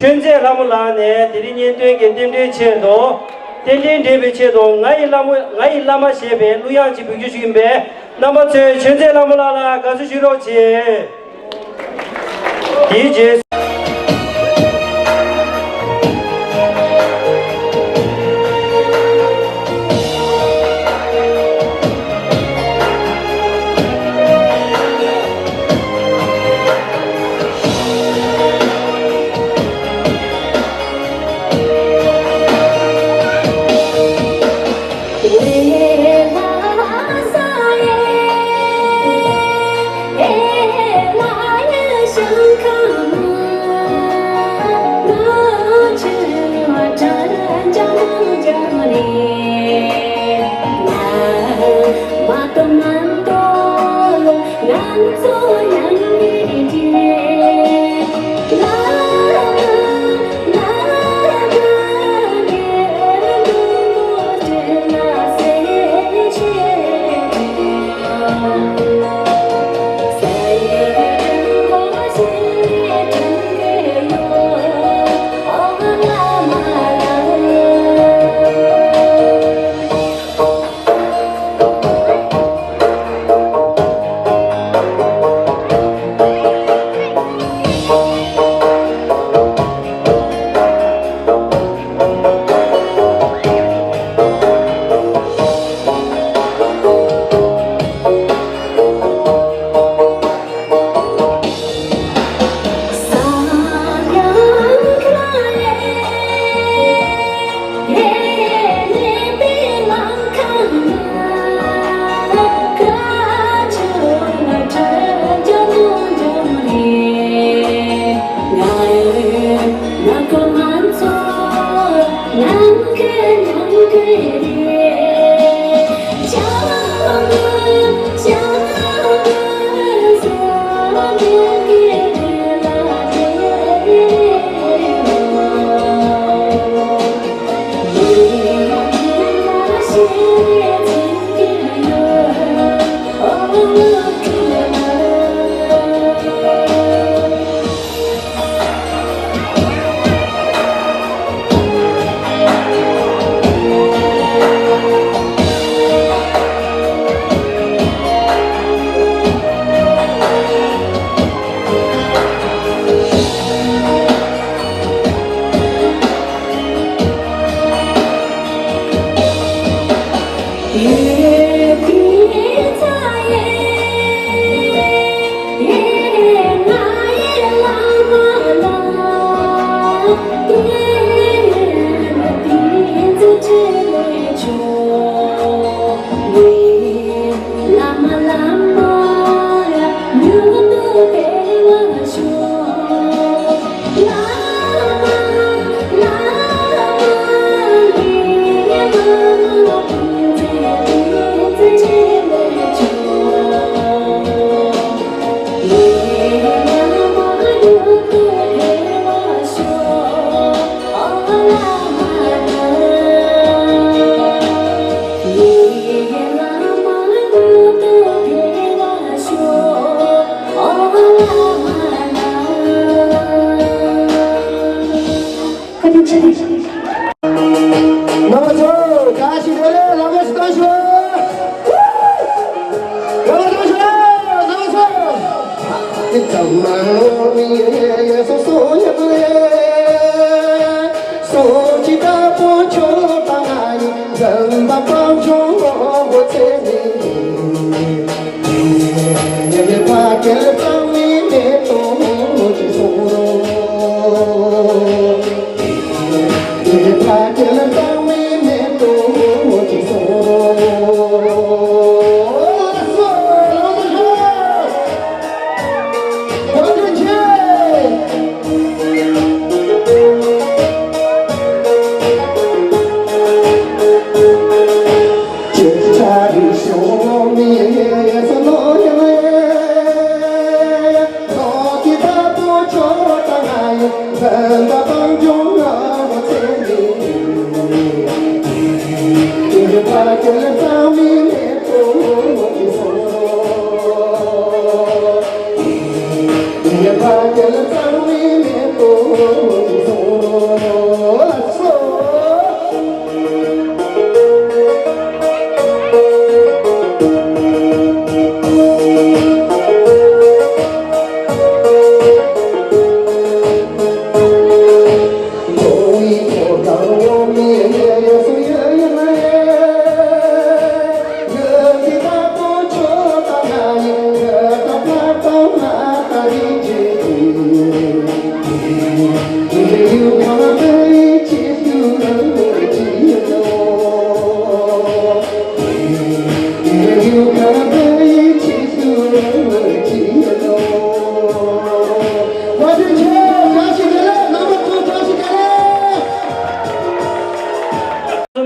ཆོས་མཛད་ལྷ་མོ་ལགས་ནས་དེ་རིང་བརྙན་ཐུང་གི་རྟེན་འབྲེལ་ཆེད་དུ། རྟེན་འབྲེལ་འགྲེལ་བའི་ཆེད་དུ། ང་ཡི་བླ་མ། ང་ཡི་བླ་མ་ཞེས་པའི་གླུ་དབྱངས་ཅིག་འབུལ་རྒྱུ་ཞིག་ཡིན་པས། རྣམ་པ་ཚོས་ཆོས་མཛད་ལྷ་མོ་ལགས་ལ་དགའ་བསུ་ཞུ་རོགས་གྱིས། དེའི་རྗེས།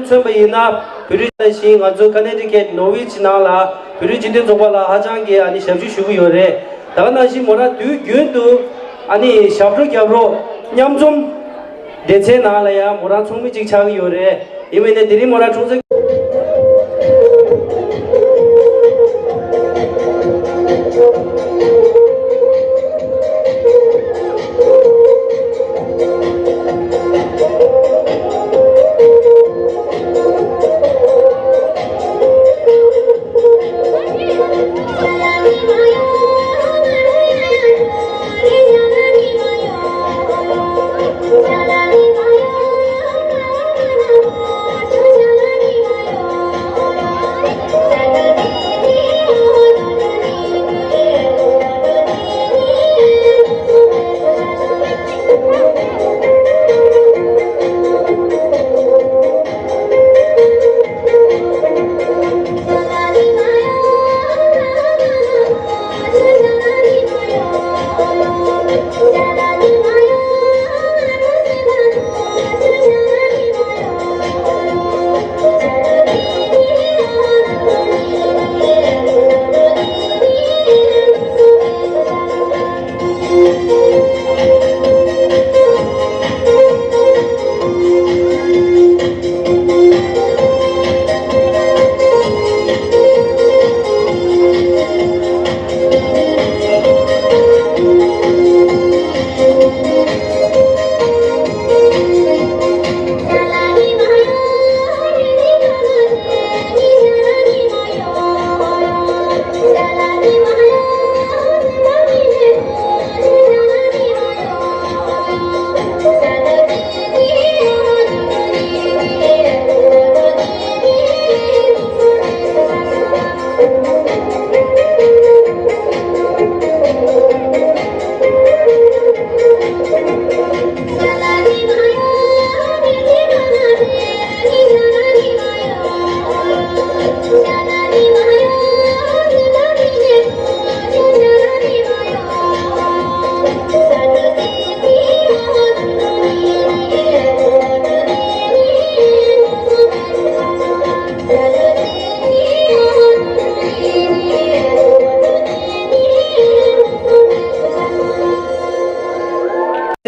མཚོན་པ་ཡིན་ན། བོད་རིགས་ནང་བཞིན་ང་ཚོ་ཀ་ནེ་ཊི་ཀེ་ཊི་ནོར་ཝིཆ་ནང་ལ་བོད་རིགས་སྤྱི་མཐུན་ཚོགས་པ་ལ་ཧ་ཅང་གི་ཨ་ནི་ཞབས་ཞུ་ཞུ་གི་ཡོད་རེད། ད་ག་ནང་བཞིན་མོ་རང་དུས་རྒྱུན་དུ་ཨ་ནི་ཞབས་བྲོ་རྒྱབ་རོགས་མཉམ་འཛོམས་སྡེ་ཚན་ནང་ལ་ཡང་མོ་རང་ཚོགས་མི་གཅིག་ཆགས་ཀྱི་ཡོད་རེད། ཡིན་མིན་ནས་དེ་རིང་མོ་རང་འཁྲུངས་ཚེས།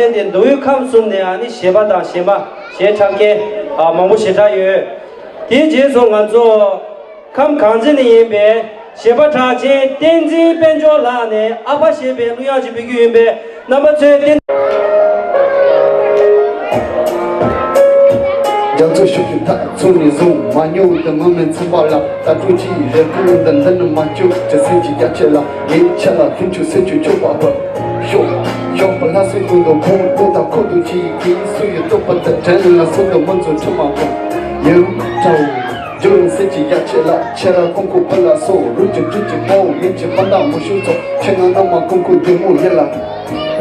ཚན་དེ་མདོ་དབུས་ཁམས་གསུམ་ནས་ཨ་ནི་གཞས་པ་དང་གཞས་མ་གཞས་འཁྲབ་མཁན་ཨ་མང་པོ་ཞེ་དྲག་ཡོད། དེའི་རྗེས་སུ་ང་ཚོ་ཁམས་གངས་ཅན་ནས་ཡིན་པའི་གཞས་པ་གྲགས་ཅན་བསྟན་འཛིན་དཔལ་འབྱོར་ལགས་ནས་ཨ་ཕ་ཞེས་པའི་གླུ་དབྱངས་ཅིག་ཕུལ་རྒྱུ་ཡིན་པས། རྣམ་པ་ཚོས་བསྟན། རྒྱ་མཚོ་ཤུགས་ཀྱིས་མཐའ་མཚོན་ནས་བཟུང་མ་མྱོང་དུ་མུ་མེད་མཚན་པ་ལ་ལྟ་སྤྲོ་གྱིས་རེ་སྐུལ་འདི་འདི་ནི་མ་བཅོས་ཀྱི་སེམས་ཀྱི་རྒྱ་ཆེ་ལ་ངའི་ཆེ་ལ་ལྷུན་གྱིས་སེམས་ཀྱི་སྤྱོད་པ་བབས་ཤོག་ཤོག་པ་ལྷ་སྲིན་ཀུན་ཏུ་འཕོངས་ལྟོ་དང་ཁོ་ཏུ་གྱིས་ཀྱིས་སུ་ཡི་རྟོག་པ་དུ་དྲན་ལ་སོ་དུ་མུན་ཚོ་ཁྲི་མ་འཕོངས་ཡུམ་ཀྲའོ། ཇོ་རིན་སེ་ཅི་ཡ་ཆེ་ལ་ཆེ་ར་ཀུང་ཀུ་པ་ལ་སོ་རུ་ཅི་ཀྲི་ཅི་པའོ་མི་ཅི་པ་ད་མུ་ཤུ་ཚོ་ཆེ་ང་ན་མ་ཀུང་ཀུ་དེ་མོ་ཡེ་ལ།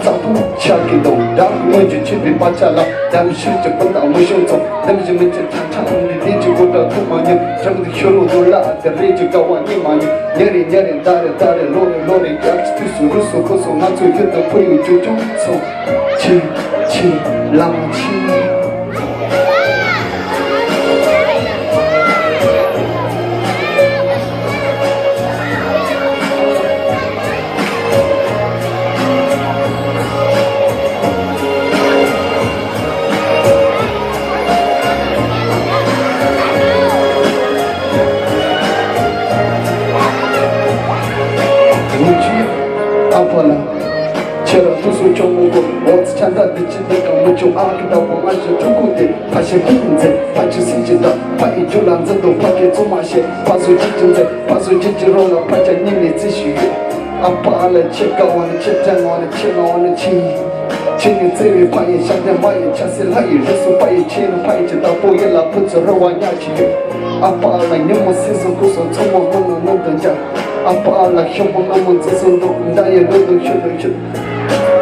ཙག་པུ་ཆ་གི་དོ་ཌག་མོན་གྱི་ཆི་བི་པ་ཆ་ལ་དམ་ཤིར་ཅི་པ་ད་མུ་ཤུ་ཚོ་དམ་ཞི་མི་ཅི་ཐང་ཐང་མི་དེ་ཅི་གོ་ད་ཐུ་མ་ཉི་རམ་དི་ཤོ་རུ་དོ་ལ་དེ་རེ་ཅི་ཀ་བ་ཉི་མ་ཉི་ཉེ་རེ་ཉེ་རེ་ད་རེ་ད་རེ་ལོ་རེ་ལོ་རེ་ཡག་ཅི་དུས་སུ་རུ་སུ་ཁོ་སུ་ང་ཚོ་ཡུལ་དུ་ཕུ་ཡུ་ཅུ་ཅུ་སོ། ཆི། ཆི། ལ་མ་ཆི། ཨ་ཕ་ལ། ཁྱེད་རང་ཐུགས་སུ་ཆོག་མོ་གོ། འོ་ཙི་ཆ་འདྲ་འདི་ཅི་འདི་གང་མི་བྱུང་ཨ་ཁི་ད་བོ་ང་ཞིག་ཕྲུ་གུ་དེ་ཕ་ཞིག་ཕྲུ་གུ་མཛེས་ཕ་ཆུ་སྲིན་གྱི་ད་ཕ་ཡི་རྒྱུ་ལ་མཛེས་འདུག་ཕ་གི་བཙུན་མ་ཞེས་ཕ་སུ་ཅི་ཅི་མཛེས་ཕ་སུ་ཅི་ཅི་རོ་ལ་ཕ་ཆ་གཉིས་ནས་རྩིས་ཞུས་ཡོད། ཨ་ཕ་ཨ་ལ་ཁྱེད་དགའ་བ་ནི་ཁྱེད་སྤྲང་བ་ནི་ཁྱེད་ངོ་བ་ནི་ཁྱེད་ཡིན། ཁྱེད་ནི་བརྩེ་བའི་ཕ་ཡི་ཤ་དེ་མ་ཡི་ཆ་སྲིད་ལྷ་ཡི་རི་སུ་ཕ་ཡི་ཆེ་ནི་ཕ་ཡི་ཅི་ད་པོ་ཡི་ལ་ཕུ་ཚུ་རོ་བ་ཉག་ཅི་ཡོད། ཨ་ཕ་ཨ་ལ་ཉི་མ་སྲིད་སུ་ཁུ་སུ་མཚོ་མོ་མ་ནུ་ནུ་དུ་འཇག་ཨ་ཕ་ཨ་ལ་ཤོག་བུ་ལྔ་མོ་འཛིན་སོང་འདུག་མདའ་ཡི་རུ་འདུག་ཤུ་འདུག་ཤུ།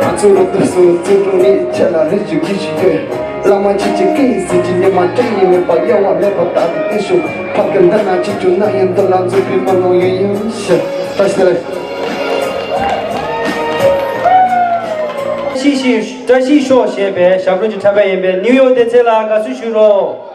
ང་ཚོ་རུ་འདུག་སུ་བརྩོན་འགྲུས་ནི་ཆེ་ལ་རི་ཞིག་གི་ཞིག་ཡོད། བླ་མ་ཆེ་ཆེ་སྐད་ཡིག་ཟེར་གྱི་ཉི་མ་སྐྲན་ཡིན་མེད་པ་དབྱེ་བ་མེད་པ་ལྟ་བུ་དེ་ཞུ་ཕ་གི་འདི་ན་ཆེ་ཆུང་ན་ཡིན་འདི་ལ་འཛུགས་པའི་མ་ནོ་ཡིན་ཡིན་ཤི། བཀྲ་ཤིས་བདེ་ལེགས། བཀྲ་ཤིས་བཀྲ་ཤིས་ཤོག་ཞེས་པའི་ཞབས་བྲོ་གྱི་འཁྲབ་པ་ཡིན་པས་ནིའུ་ཡོག་བདེ་ཚེ་ལ་དགའ་བསུ་ཞུ་རོགས།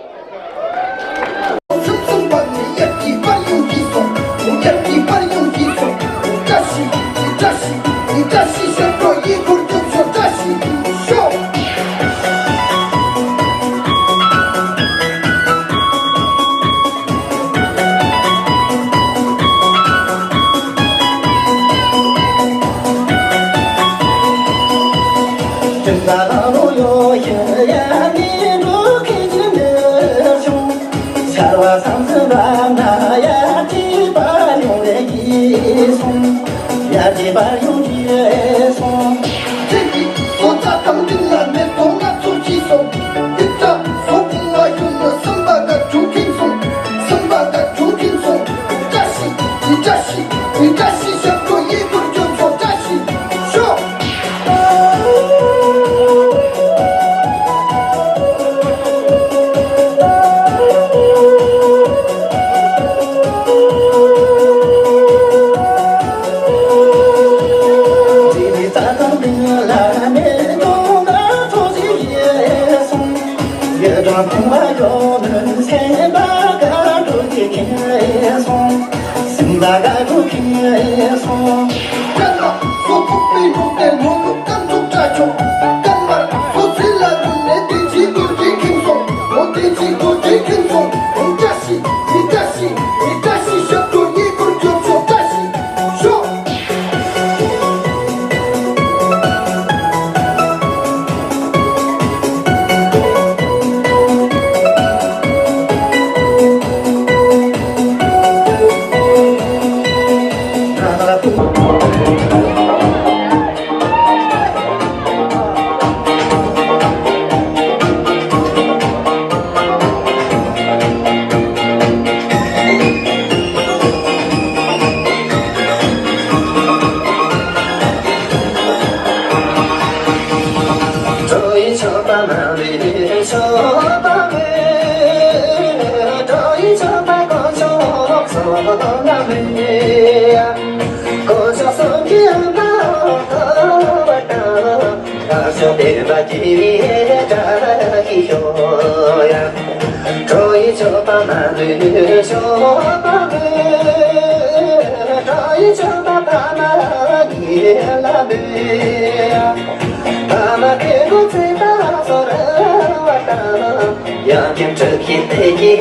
ཡང་ཁྱིམ་གྲུ་ཁྱིམ་དེ་གི་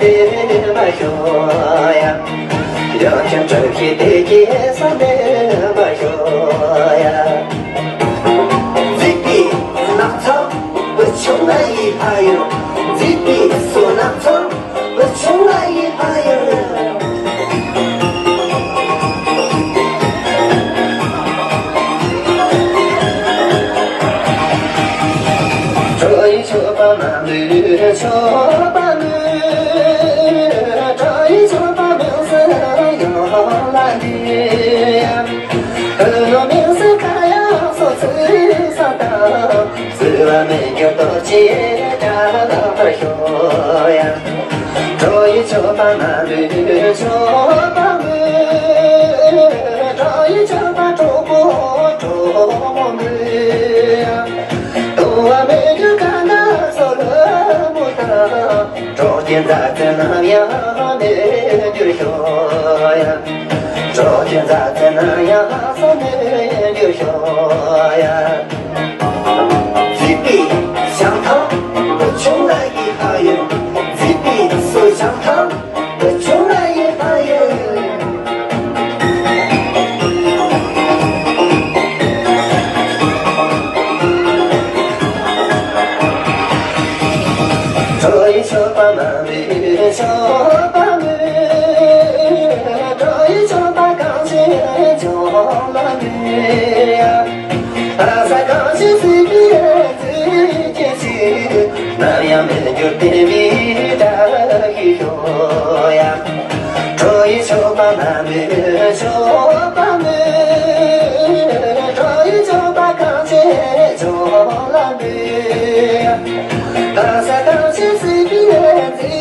དེ་མ་ཤོ་ཡ། ཡང་ཁྱིམ་གྲུ་ཁྱིམ་དེ་གི་ས་དེ་མ་ཤོ་ཡ། འཛིག་པའི་ནགས་ཚལ་བུ་ཆུང་ང་ཡི་ཕ་ཡུལ། འཛིག་པའི་སོ་ནགས་ཚལ་བུ་ཆུང་ང་ཡི་ཕ་ཡུལ། ཁྲོ་ཡི་ཆོས་པ་མ་འདུས་ཆོས་པ་མོ། གྲོགས་ཀྱི་མཛའ་བརྩེ་ནམ་ཡང་མེད་འགྱུར་ཤོག་ཡ། གྲོགས་ཀྱི་མཛའ་བརྩེ་ནམ་ཡང་མེད་འགྱུར་ཤོག་ཡ། བརྩེ་བའི་བྱང་ཐང་བུ་ཆུང་ལ་ཡི་ཕ་ཡུལ། བརྩེ་བའི་སོ་བྱང་ཐང་བུ་ཆུང་ལ་ཡི་ཕ་ཡུལ། ཁྲོ་ཡི་ཤོག་པ་མ་མེད་ཤོག་པ་མེད། ཁྲོ་ཡི་ཤོག་པ་གངས་ཅན་ལྗོངས་ལ་མེད། ཨ་ས་གངས་ཅན་སྲིད་པའི་རྩེ་གཅིག་ཅིག་ནམ་ཡང་མེད་འགྱུར་བརྟན་པའི་བཀྲ་ཤིས་ཤོག་ཡ། ཁྲོ་ཡི་ཤོག་པ་མ་མེད་ཤོག་པ་མེད། ཁྲོ་ཡི་ཤོག་པ་གངས་ཅན་ལྗོངས་ལ་མེད། ཨ་ས་གངས་ཅན་སྲིད་པའི་རྩེ་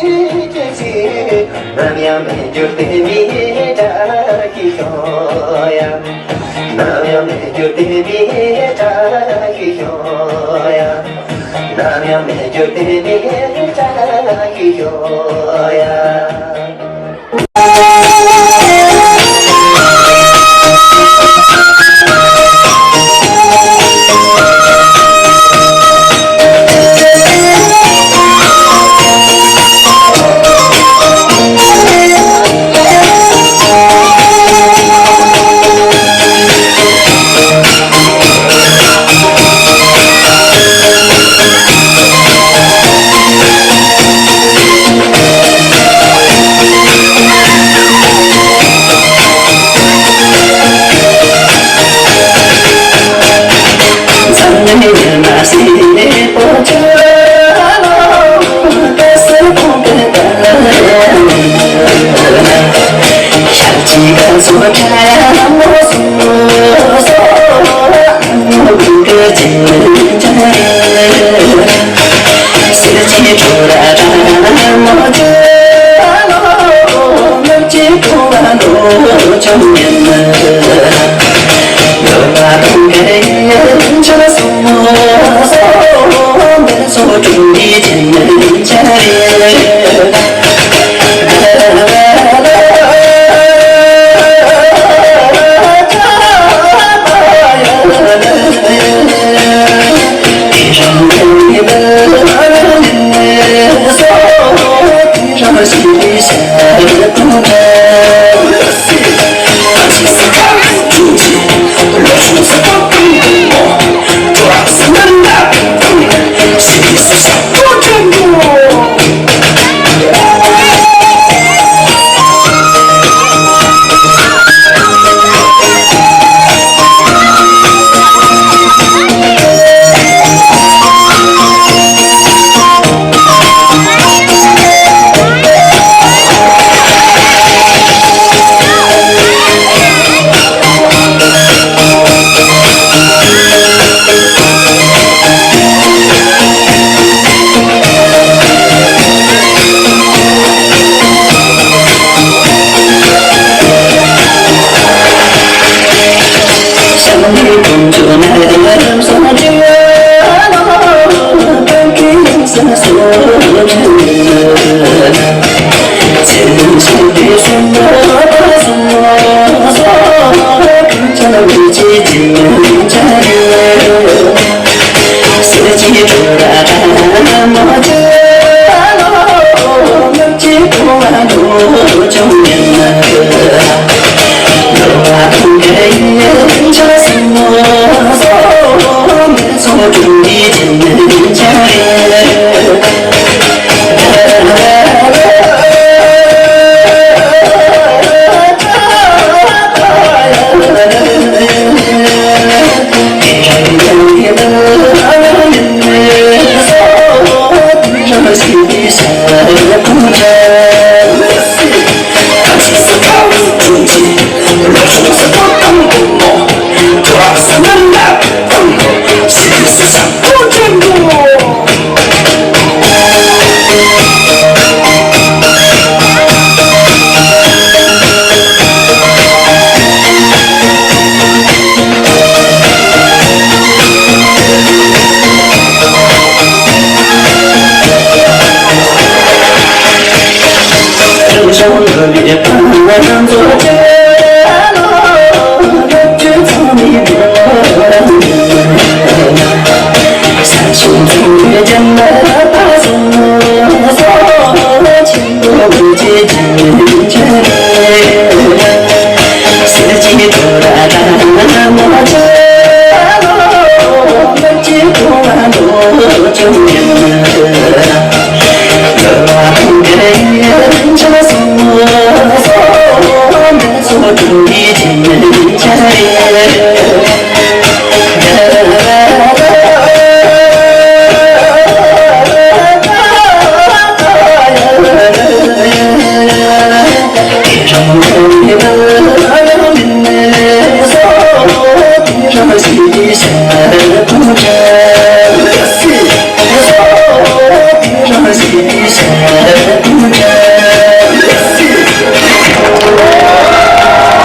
གཅིག་ཅིག་ནམ་ཡང་མེད་འགྱུར་བརྟན་པའི་བཀྲ་ཤིས་ཤོག་ཡ། ནམ་ཡང་མེད་འགྱུར་བརྟན་པའི་བཀྲ་ཤིས་ཤོག་ཡ། ནམ་ཡང་མེད་འགྱུར་བརྟན་པའི་བཀྲ་ཤིས་ཤོག་ཡ།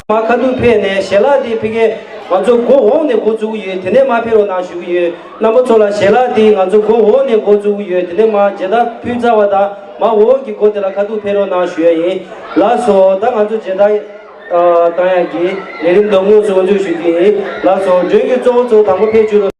མ་ཁ་ཐུག་ཕེབས་ནས་ཞལ་ལག་དེ་ཕ་གི་ང་ཚོ་སྒོ་འོག་ནས་འགོ་བཙུགས་ཀྱི་ཡོད། དེ་ནས་མར་ཕེབས་རོགས་གནང་ཞུ་གི་ཡོད། རྣམ་པ་ཚོ་ལ་ཞལ་ལག་དེ་ང་ཚོ་སྒོ་འོག་ནས་འགོ་བཙུགས་ཀྱི་ཡོད། དེ་ནས་མར་མཇལ་དར་ཕུལ་ཚར་བ་དང་མར་འོག་གི་སྒོ་དེ་ལ་ཁ་ཐུག་ཕེབས་རོགས་གནང་ཞུ་ཡ་ཡིན། ལགས་སོ། ད་ང་ཚོ་མཇལ་དར་བཏང་ཡག་གི་ལས་རིམ་འདི་དངོས་སུ་དབུ་འཛུགས་ཞུ་རྒྱུ་ཡིན། ལགས་སོ། མགྲོན་གྱི་གཙོ་བོ་ཚོ་དང་པོ་ཕེབས་བཅུག་རོགས།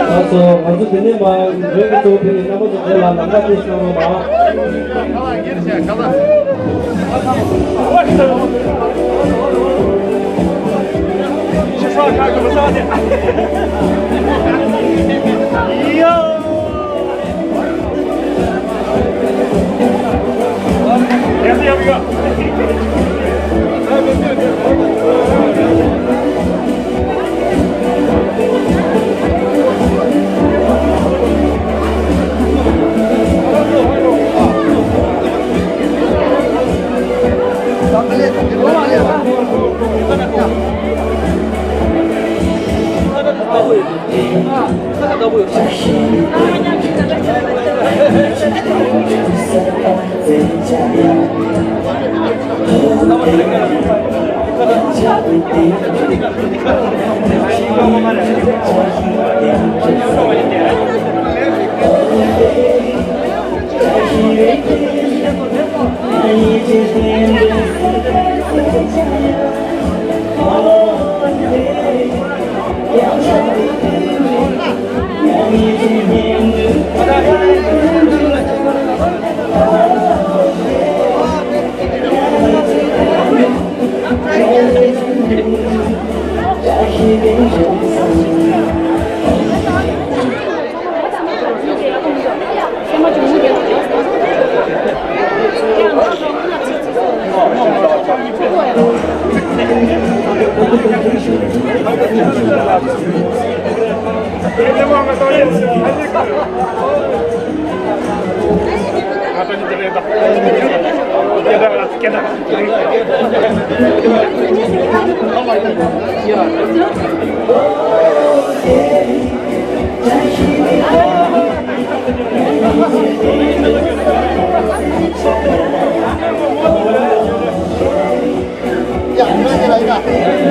ང་ཚོ་ང་ཚོ་དེ་ནས་མ་འགྲོས་ཀྱི་གཙོ་བོ་ཕེབས་པའི་རྣམ་པ་ཚོ་དེ་ལ་ལམ་ཁ་དེ་གནང་རོགས་གནང་།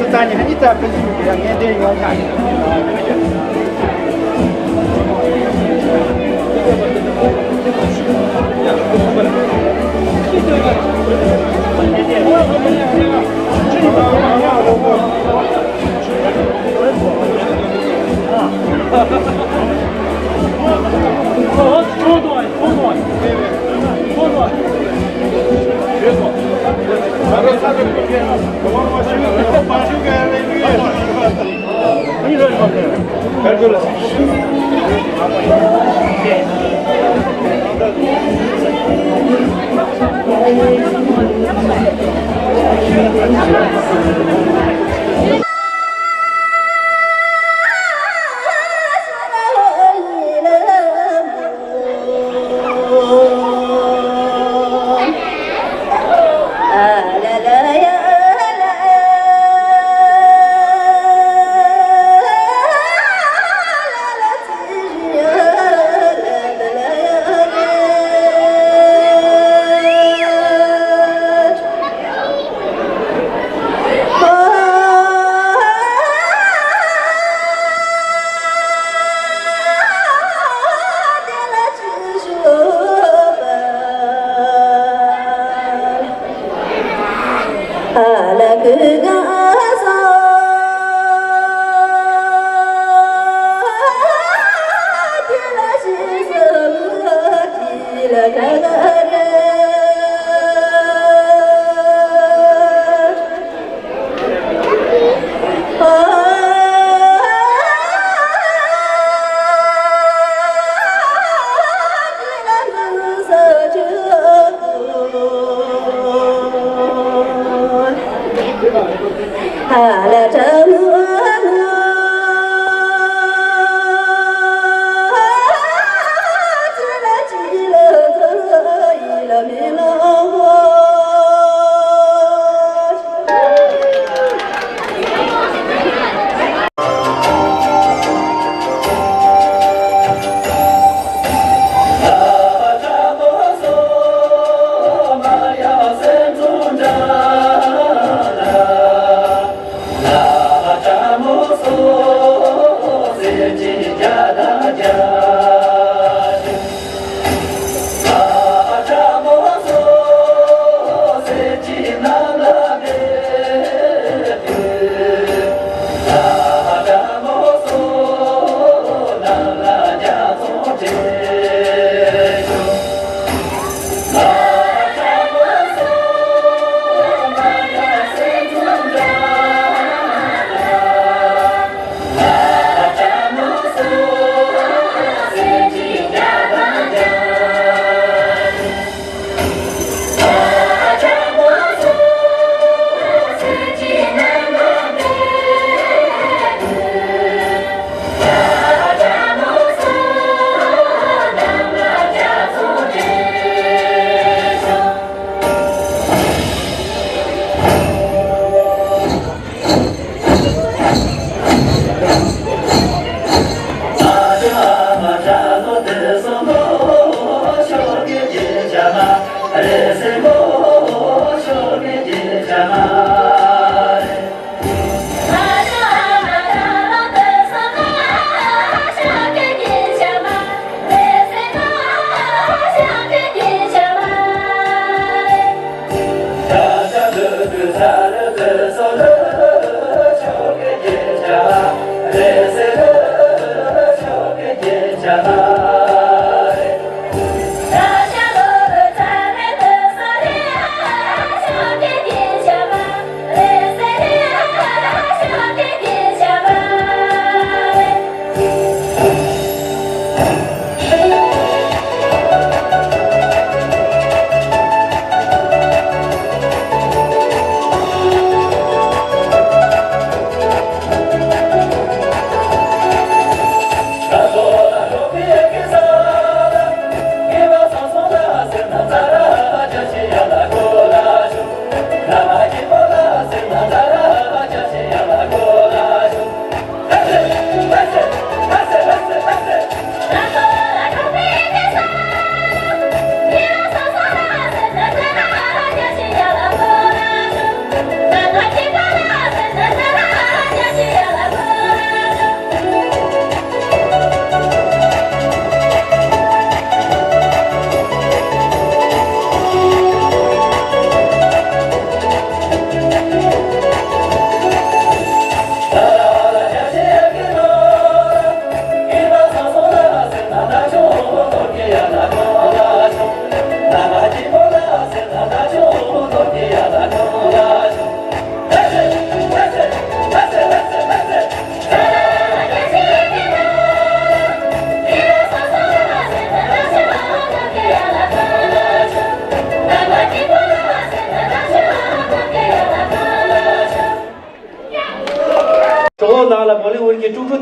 ཙང་ཉིན་གཉིས་ཙམ་ཕན་ཚུན་གྱི་ཡང་ངན་འདྲེན་ཡོང་ཡ་ཡིན།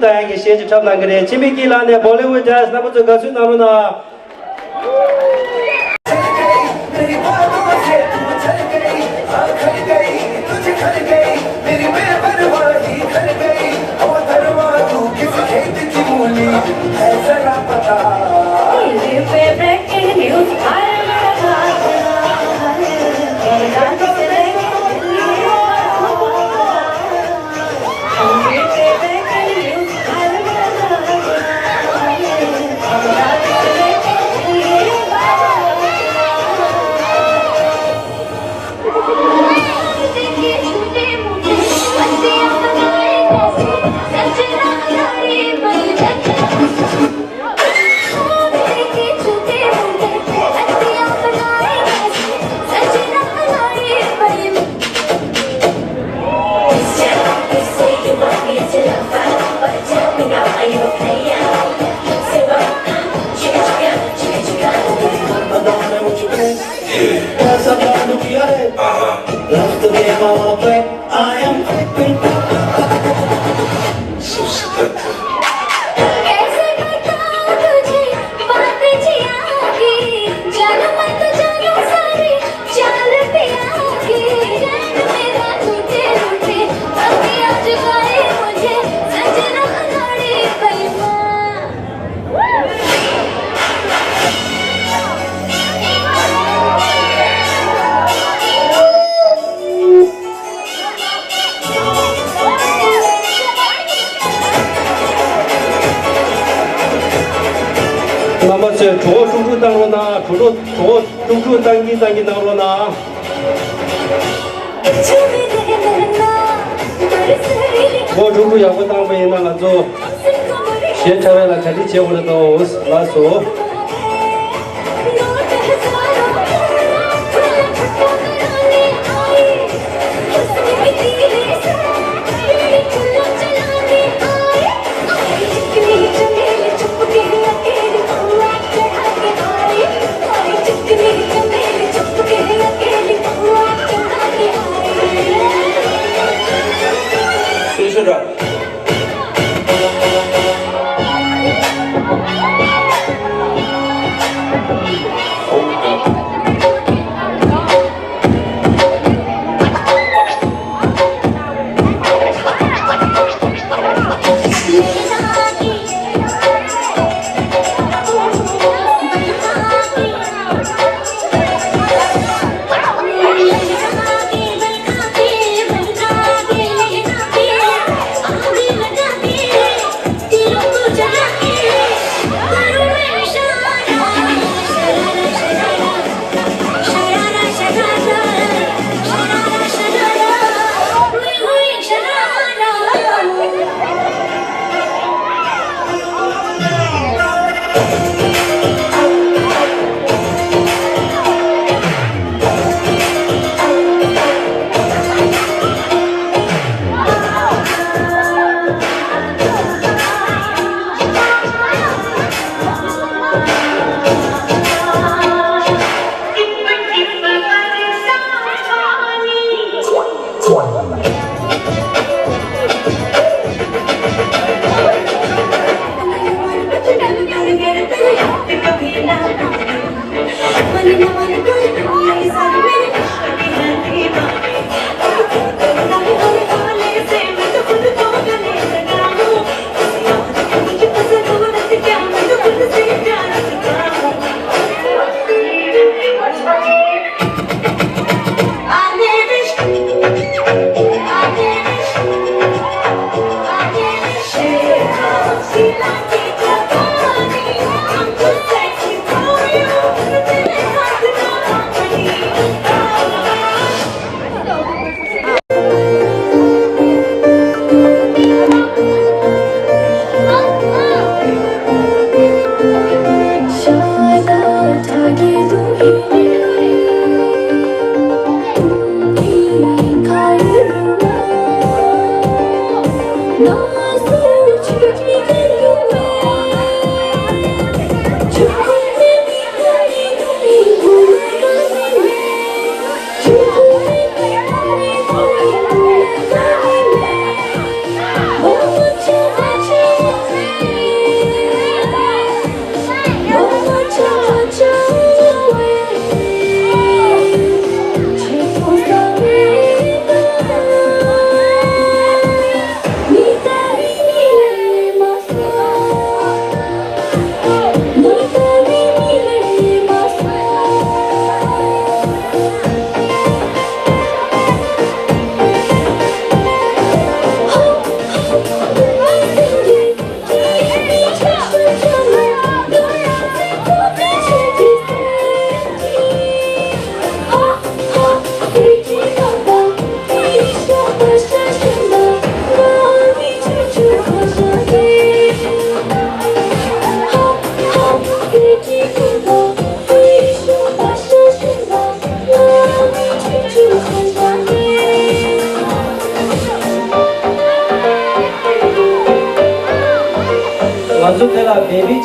ད་ཡང་གི་གཞས་ཅིག་འཁྲབ་གནང་གི་རེད། འཆི་མེད་སྐྱིད་ལགས་ནས་Bollywood Jazz རྣམ་པ་ཚོས་དགའ་བསུ་གནང་རོགས་གནང་། རྣམ་པ་ཚོས་གྲོགས་པོ་ཀྲུག་ཀྲུག་བཏང་རོགས་གནང་། གྲོགས་པོ་གྲོགས་པོ་ཀྲུག་ཀྲུག་བཏང་གིན་བཏང་གིན་གནང་རོགས་གནང་། གྲོགས་པོ་ཀྲུག་ཀྲུག་ཡག་པོ་བཏང་པ་ཡིན་ན་ང་ཚོ་གཞས་འཁྲབ་ཡག་ལ་གྲ་སྒྲིག་བྱེད་དགོས་རེད་དོ། ལགས་སོ།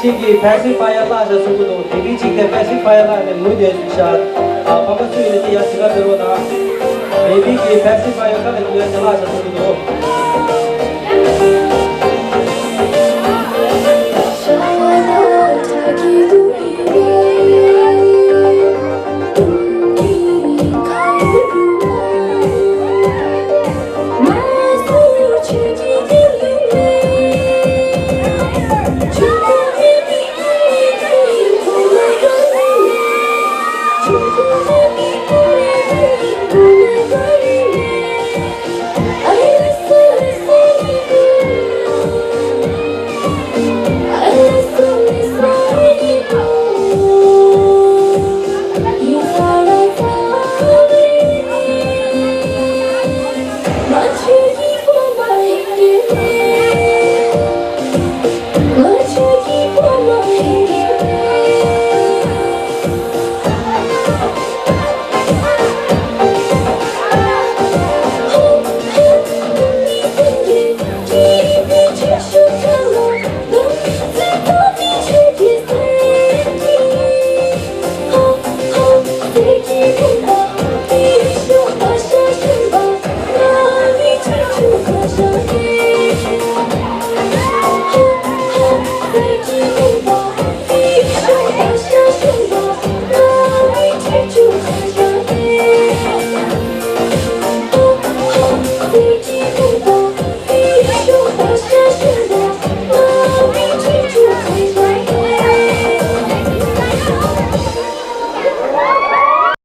གཅིག་གིས་pacifier་བརླག་བཞག་གསུང་གི་འདུག་དེ་བི་གཅིག་དེ་pacifier་བརླག་ནས་ངུ་བསྡད་བཞག་ཨ་ཕ་མ་སུ་ཡིན་ན་དེ་ཡར་ཟིན་ཁ་སྤེལ་རོགས་གནང་། དེ་བི་གིས་pacifier་ག་ལ་ཉོས་ཟེར་བརླག་བཞག་གསུང་གི་འདུག་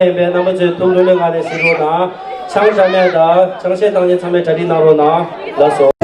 ཡིན་པའི་རྣམ་པ་ཚོས་ཐུགས་ལྷོད་ལྷོད་ངང་ནས་གཟིགས་རོགས་གནང་། ཆང་འདྲ་མེད་དང་ཆང་གཞས་བཏང་མཁན་ཚང་མས་གྲ་སྒྲིག་གནང་རོགས་གནང་། ལགས་སོ།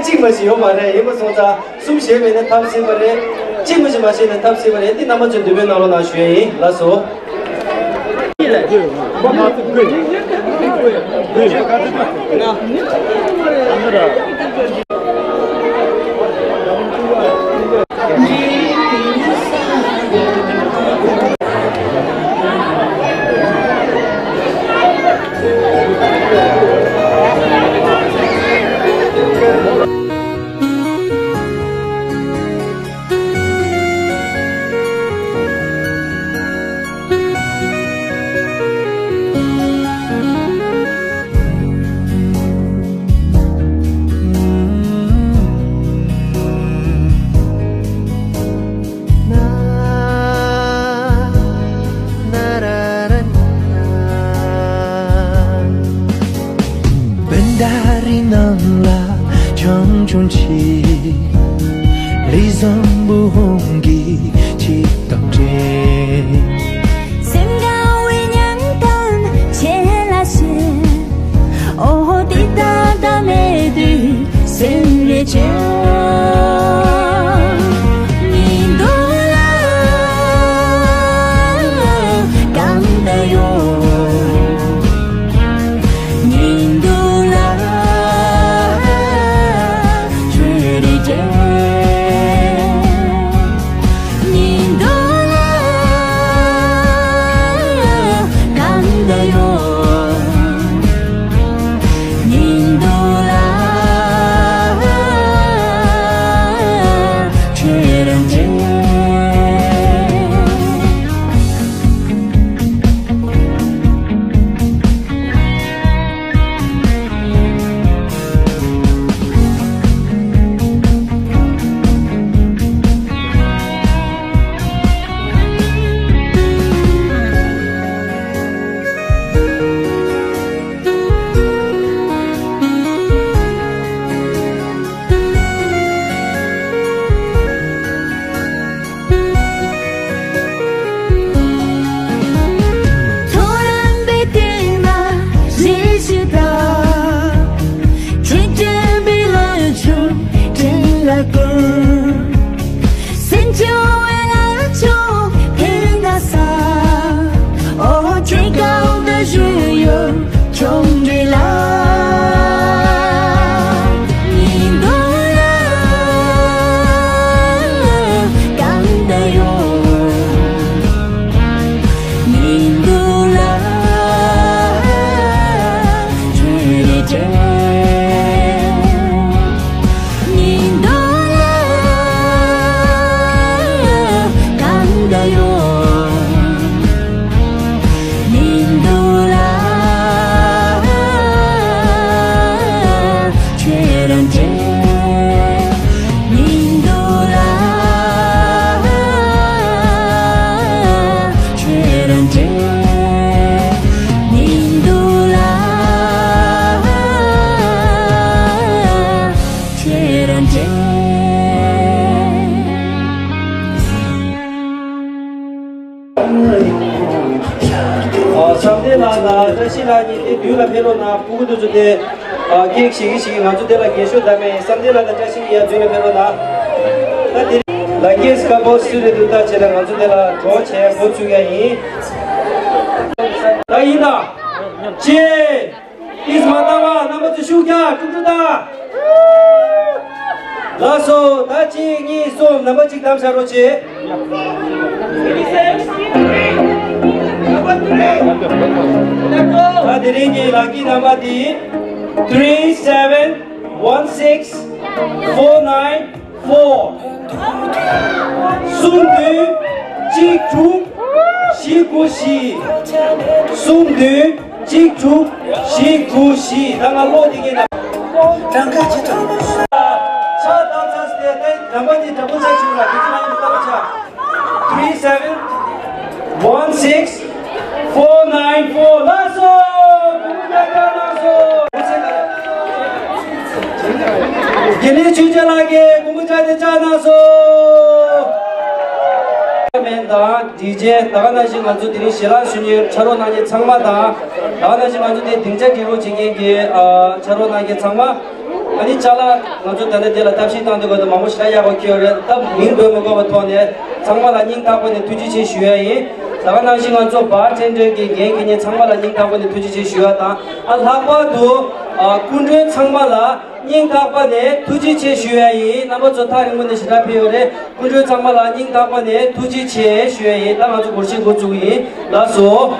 གཅིག་མ་ཞིག་ཡོད་མ་རེད། ཡིན་པ་སོང་ཙང་གསུམ་བཞེས་པ་ཡིན་ན་ཐབས་ཟིན་པ་རེད། གཅིག་མ་ཞིག་མ་བཞེས་ན་ཐབས་ཟིན་པ་རེད། འདི་རྣམ་པ་ཚོས་འདོད་པའི་གནང་རོགས་གནང་ཞུ་ཡ་ཡིན། ལགས་སོ། བན་ད་རི་ནང་ལ་ཆུང་ཆུང་ཆེ། ལི་བཟང་བུ་ཧོང་གི་ཆིག་སྟོང་བྲེ། སེམས་དགའ་བའི་མྱང་ཐང་ཆེ་ལ་ཞེ། ཨོ་ཧོ་ཏི་ཏ་ཏ་མེ་དུ་སེམས་རེ་ཆེ། ཉིན་དུ་ལ་གང་ད་ཡོང་། ཉིན་དུ་ལ་ཆུ་རེ་ཆེ། ཉིན་དུ་ལ་གང་ད་ཡོང་། ཉིན་དུ་ལ་ཆུ་རེ་ཆེ། ཐོ་རངས་པའི་སྟེང་ན་རེ་ཞིག་ལྟ། ཁྱེད་དྲན་པའི་ལ་ཆུ་སྤྲིན་ལ་བསྐུར། སེམས་སྐྱོ་བའི་ལ་ཆུ་འཕེན་ན་ས། ཨོ་ཁྱེད་ཀའོ་ད་བཞུད་ཡོད། ཆུང་འདྲིས་ལ། ཉིན་དུ་ལ་གང་ད་ཡོང་། ཉིན་དུ་ལ་ཆུ་རེ་ཆེ། ཉིན་དུ་ལ་གང་ད་ཡོང་། ཉིན་དུ་ལ་ཁྱེད་རང་དྲན། ཉིན་དུ་ལ་ཁྱེད་རང་དྲན། ཉིན་དུ་ལ་ཁྱེད་རང་དྲན། ཨ། བསམ་གཏན་ལགས་དང་བཀྲ་ཤིས་ལགས་གཉིས་དེ་མདུན་ལ་ཕེབས་རོགས་གནང་། སྤུ་གུ་དེ་ཚོ་དེ། ཨ། ཀེག་བཞེས་ཀྱི་བཞེས་ཀྱི། ང་ཚོ་དེ་ལ་རྒས་ཤོས་འདྲ་མེད། བསམ་གཏན་ལགས་དང་བཀྲ་ཤིས་གཉིས་ཡར་མདུན་ལ་ཕེབས་རོགས་གནང་། ད་དེ་རིང་ལ་ཀེག་ཀ་པོ་སུ་རེད་འདུག་ལྟ་བྱས་ན་ང་ཚོ་དེ་ལ་གྲོགས་བྱས་འགོ་ཚུགས་ཡ་ཡིན། ད་ཡིན་ད། ཅེས། ཏིས་མ་བཏང་བ་རྣམ་པ་ཚོ་ཤུགས་རྒྱག། ཀྲུག་ཀྲུག་བཏང་། ལགས་སོ། ད་གཅིག་གཉིས་གསུམ། རྣམ་པ་གཅིག་བདམས་བཞག་རོགས་བྱེད། ད་དེ་རིང་གི་ལག་གི་རྣམ་པ་འདི། three seven one six four nine four། གསུམ་བདུན་གཅིག་དྲུག་བཞི་དགུ་བཞི། གསུམ་བདུན་གཅིག་དྲུག་བཞི་དགུ་བཞི། ད་ང་ཀློག་དེ་གས་ན། གྲངས་ཀ་ཇི་ལྟར། ཕྱག་བཏབ་ཚར་སྟེ་ད་རང་པ་འདི་དྲག་པོ་ཆ་བྱུང་ལ་དེ་ཚོ་ལ་ཡིན་པ་ལྟ་བུ་ཆ། Three seven one six four nine four ལགས་སོ། དགོངས་པ་བཅག་གནང་སོང་། དགེ་ལེགས་ཆོས་རྒྱལ་ལགས་ཀྱིས་དགོངས་པ་བཅག་སྟེ་བཅག་གནང་སོང་། མེན་དང་ཌི་ཇེ་ད་ག་ནང་བཞིན་ང་ཚོ་དེ་རིང་ཞལ་ལག་ཞུ་མཁན་ཕྱག་རོགས་གནང་མཁན་ཚང་མ་དང་། ད་ག་ནང་བཞིན་ང་ཚོ་དེ་སྡིངས་ཆ་སྒྲིག་རོགས་བྱེད་མཁན་གྱི་ཨ་ཕྱག་རོགས་གནང་མཁན་ཚང་མ། ཨ་ནི་ཅ་ལག་ང་ཚོ་ད་ལྟ་དེ་ལ་ཐབས་ཤེས་བཏང་དུས་སྐབས་དུ་མང་པོ་ཞེ་དྲག་ཡག་པོ་ཁྱེར་ཡོད་རེད། ད་མིང་འབོད་མི་དགོས་པའི་ཐོག་ནས་ཚང་མ་ལ་སྙིང་ཐག་པ་ནས་ཐུགས་རྗེ་ཆེ་ཞུ་ཡ་ཡིན། ད་ག་ནང་བཞིན་ང་ཚོ་བར་ཊེན་ཌར་གྱི་འགན་འཁྱེར་མཁན་ཚང་མ་ལ་སྙིང་ཐག་པ་ནས་ཐུགས་རྗེ་ཆེ་ཞུ་ཡ་དང་། ཨ་ལྷག་པར་དུ་ཨ་སྐུ་མགྲོན་ཚང་མ་ལ་སྙིང་ཐག་པ་ནས་ཐུགས་རྗེ་ཆེ་ཞུ་ཡ་ཡིན། རྣམ་པ་ཚོ་ཐག་རིང་པོ་ནས་ཞེ་དྲག་ཕེབས་ཡོད་རེད། སྐུ་མགྲོན་ཚང་མ་ལ་སྙིང་ཐག་པ་ནས་ཐུགས་རྗེ་ཆེ་ཞུ་ཡ་ཡིན། ད་ང་ཚོ་སྒོར་གཞས་འགོ་བཙུགས་ཡིན། ལགས་སོ།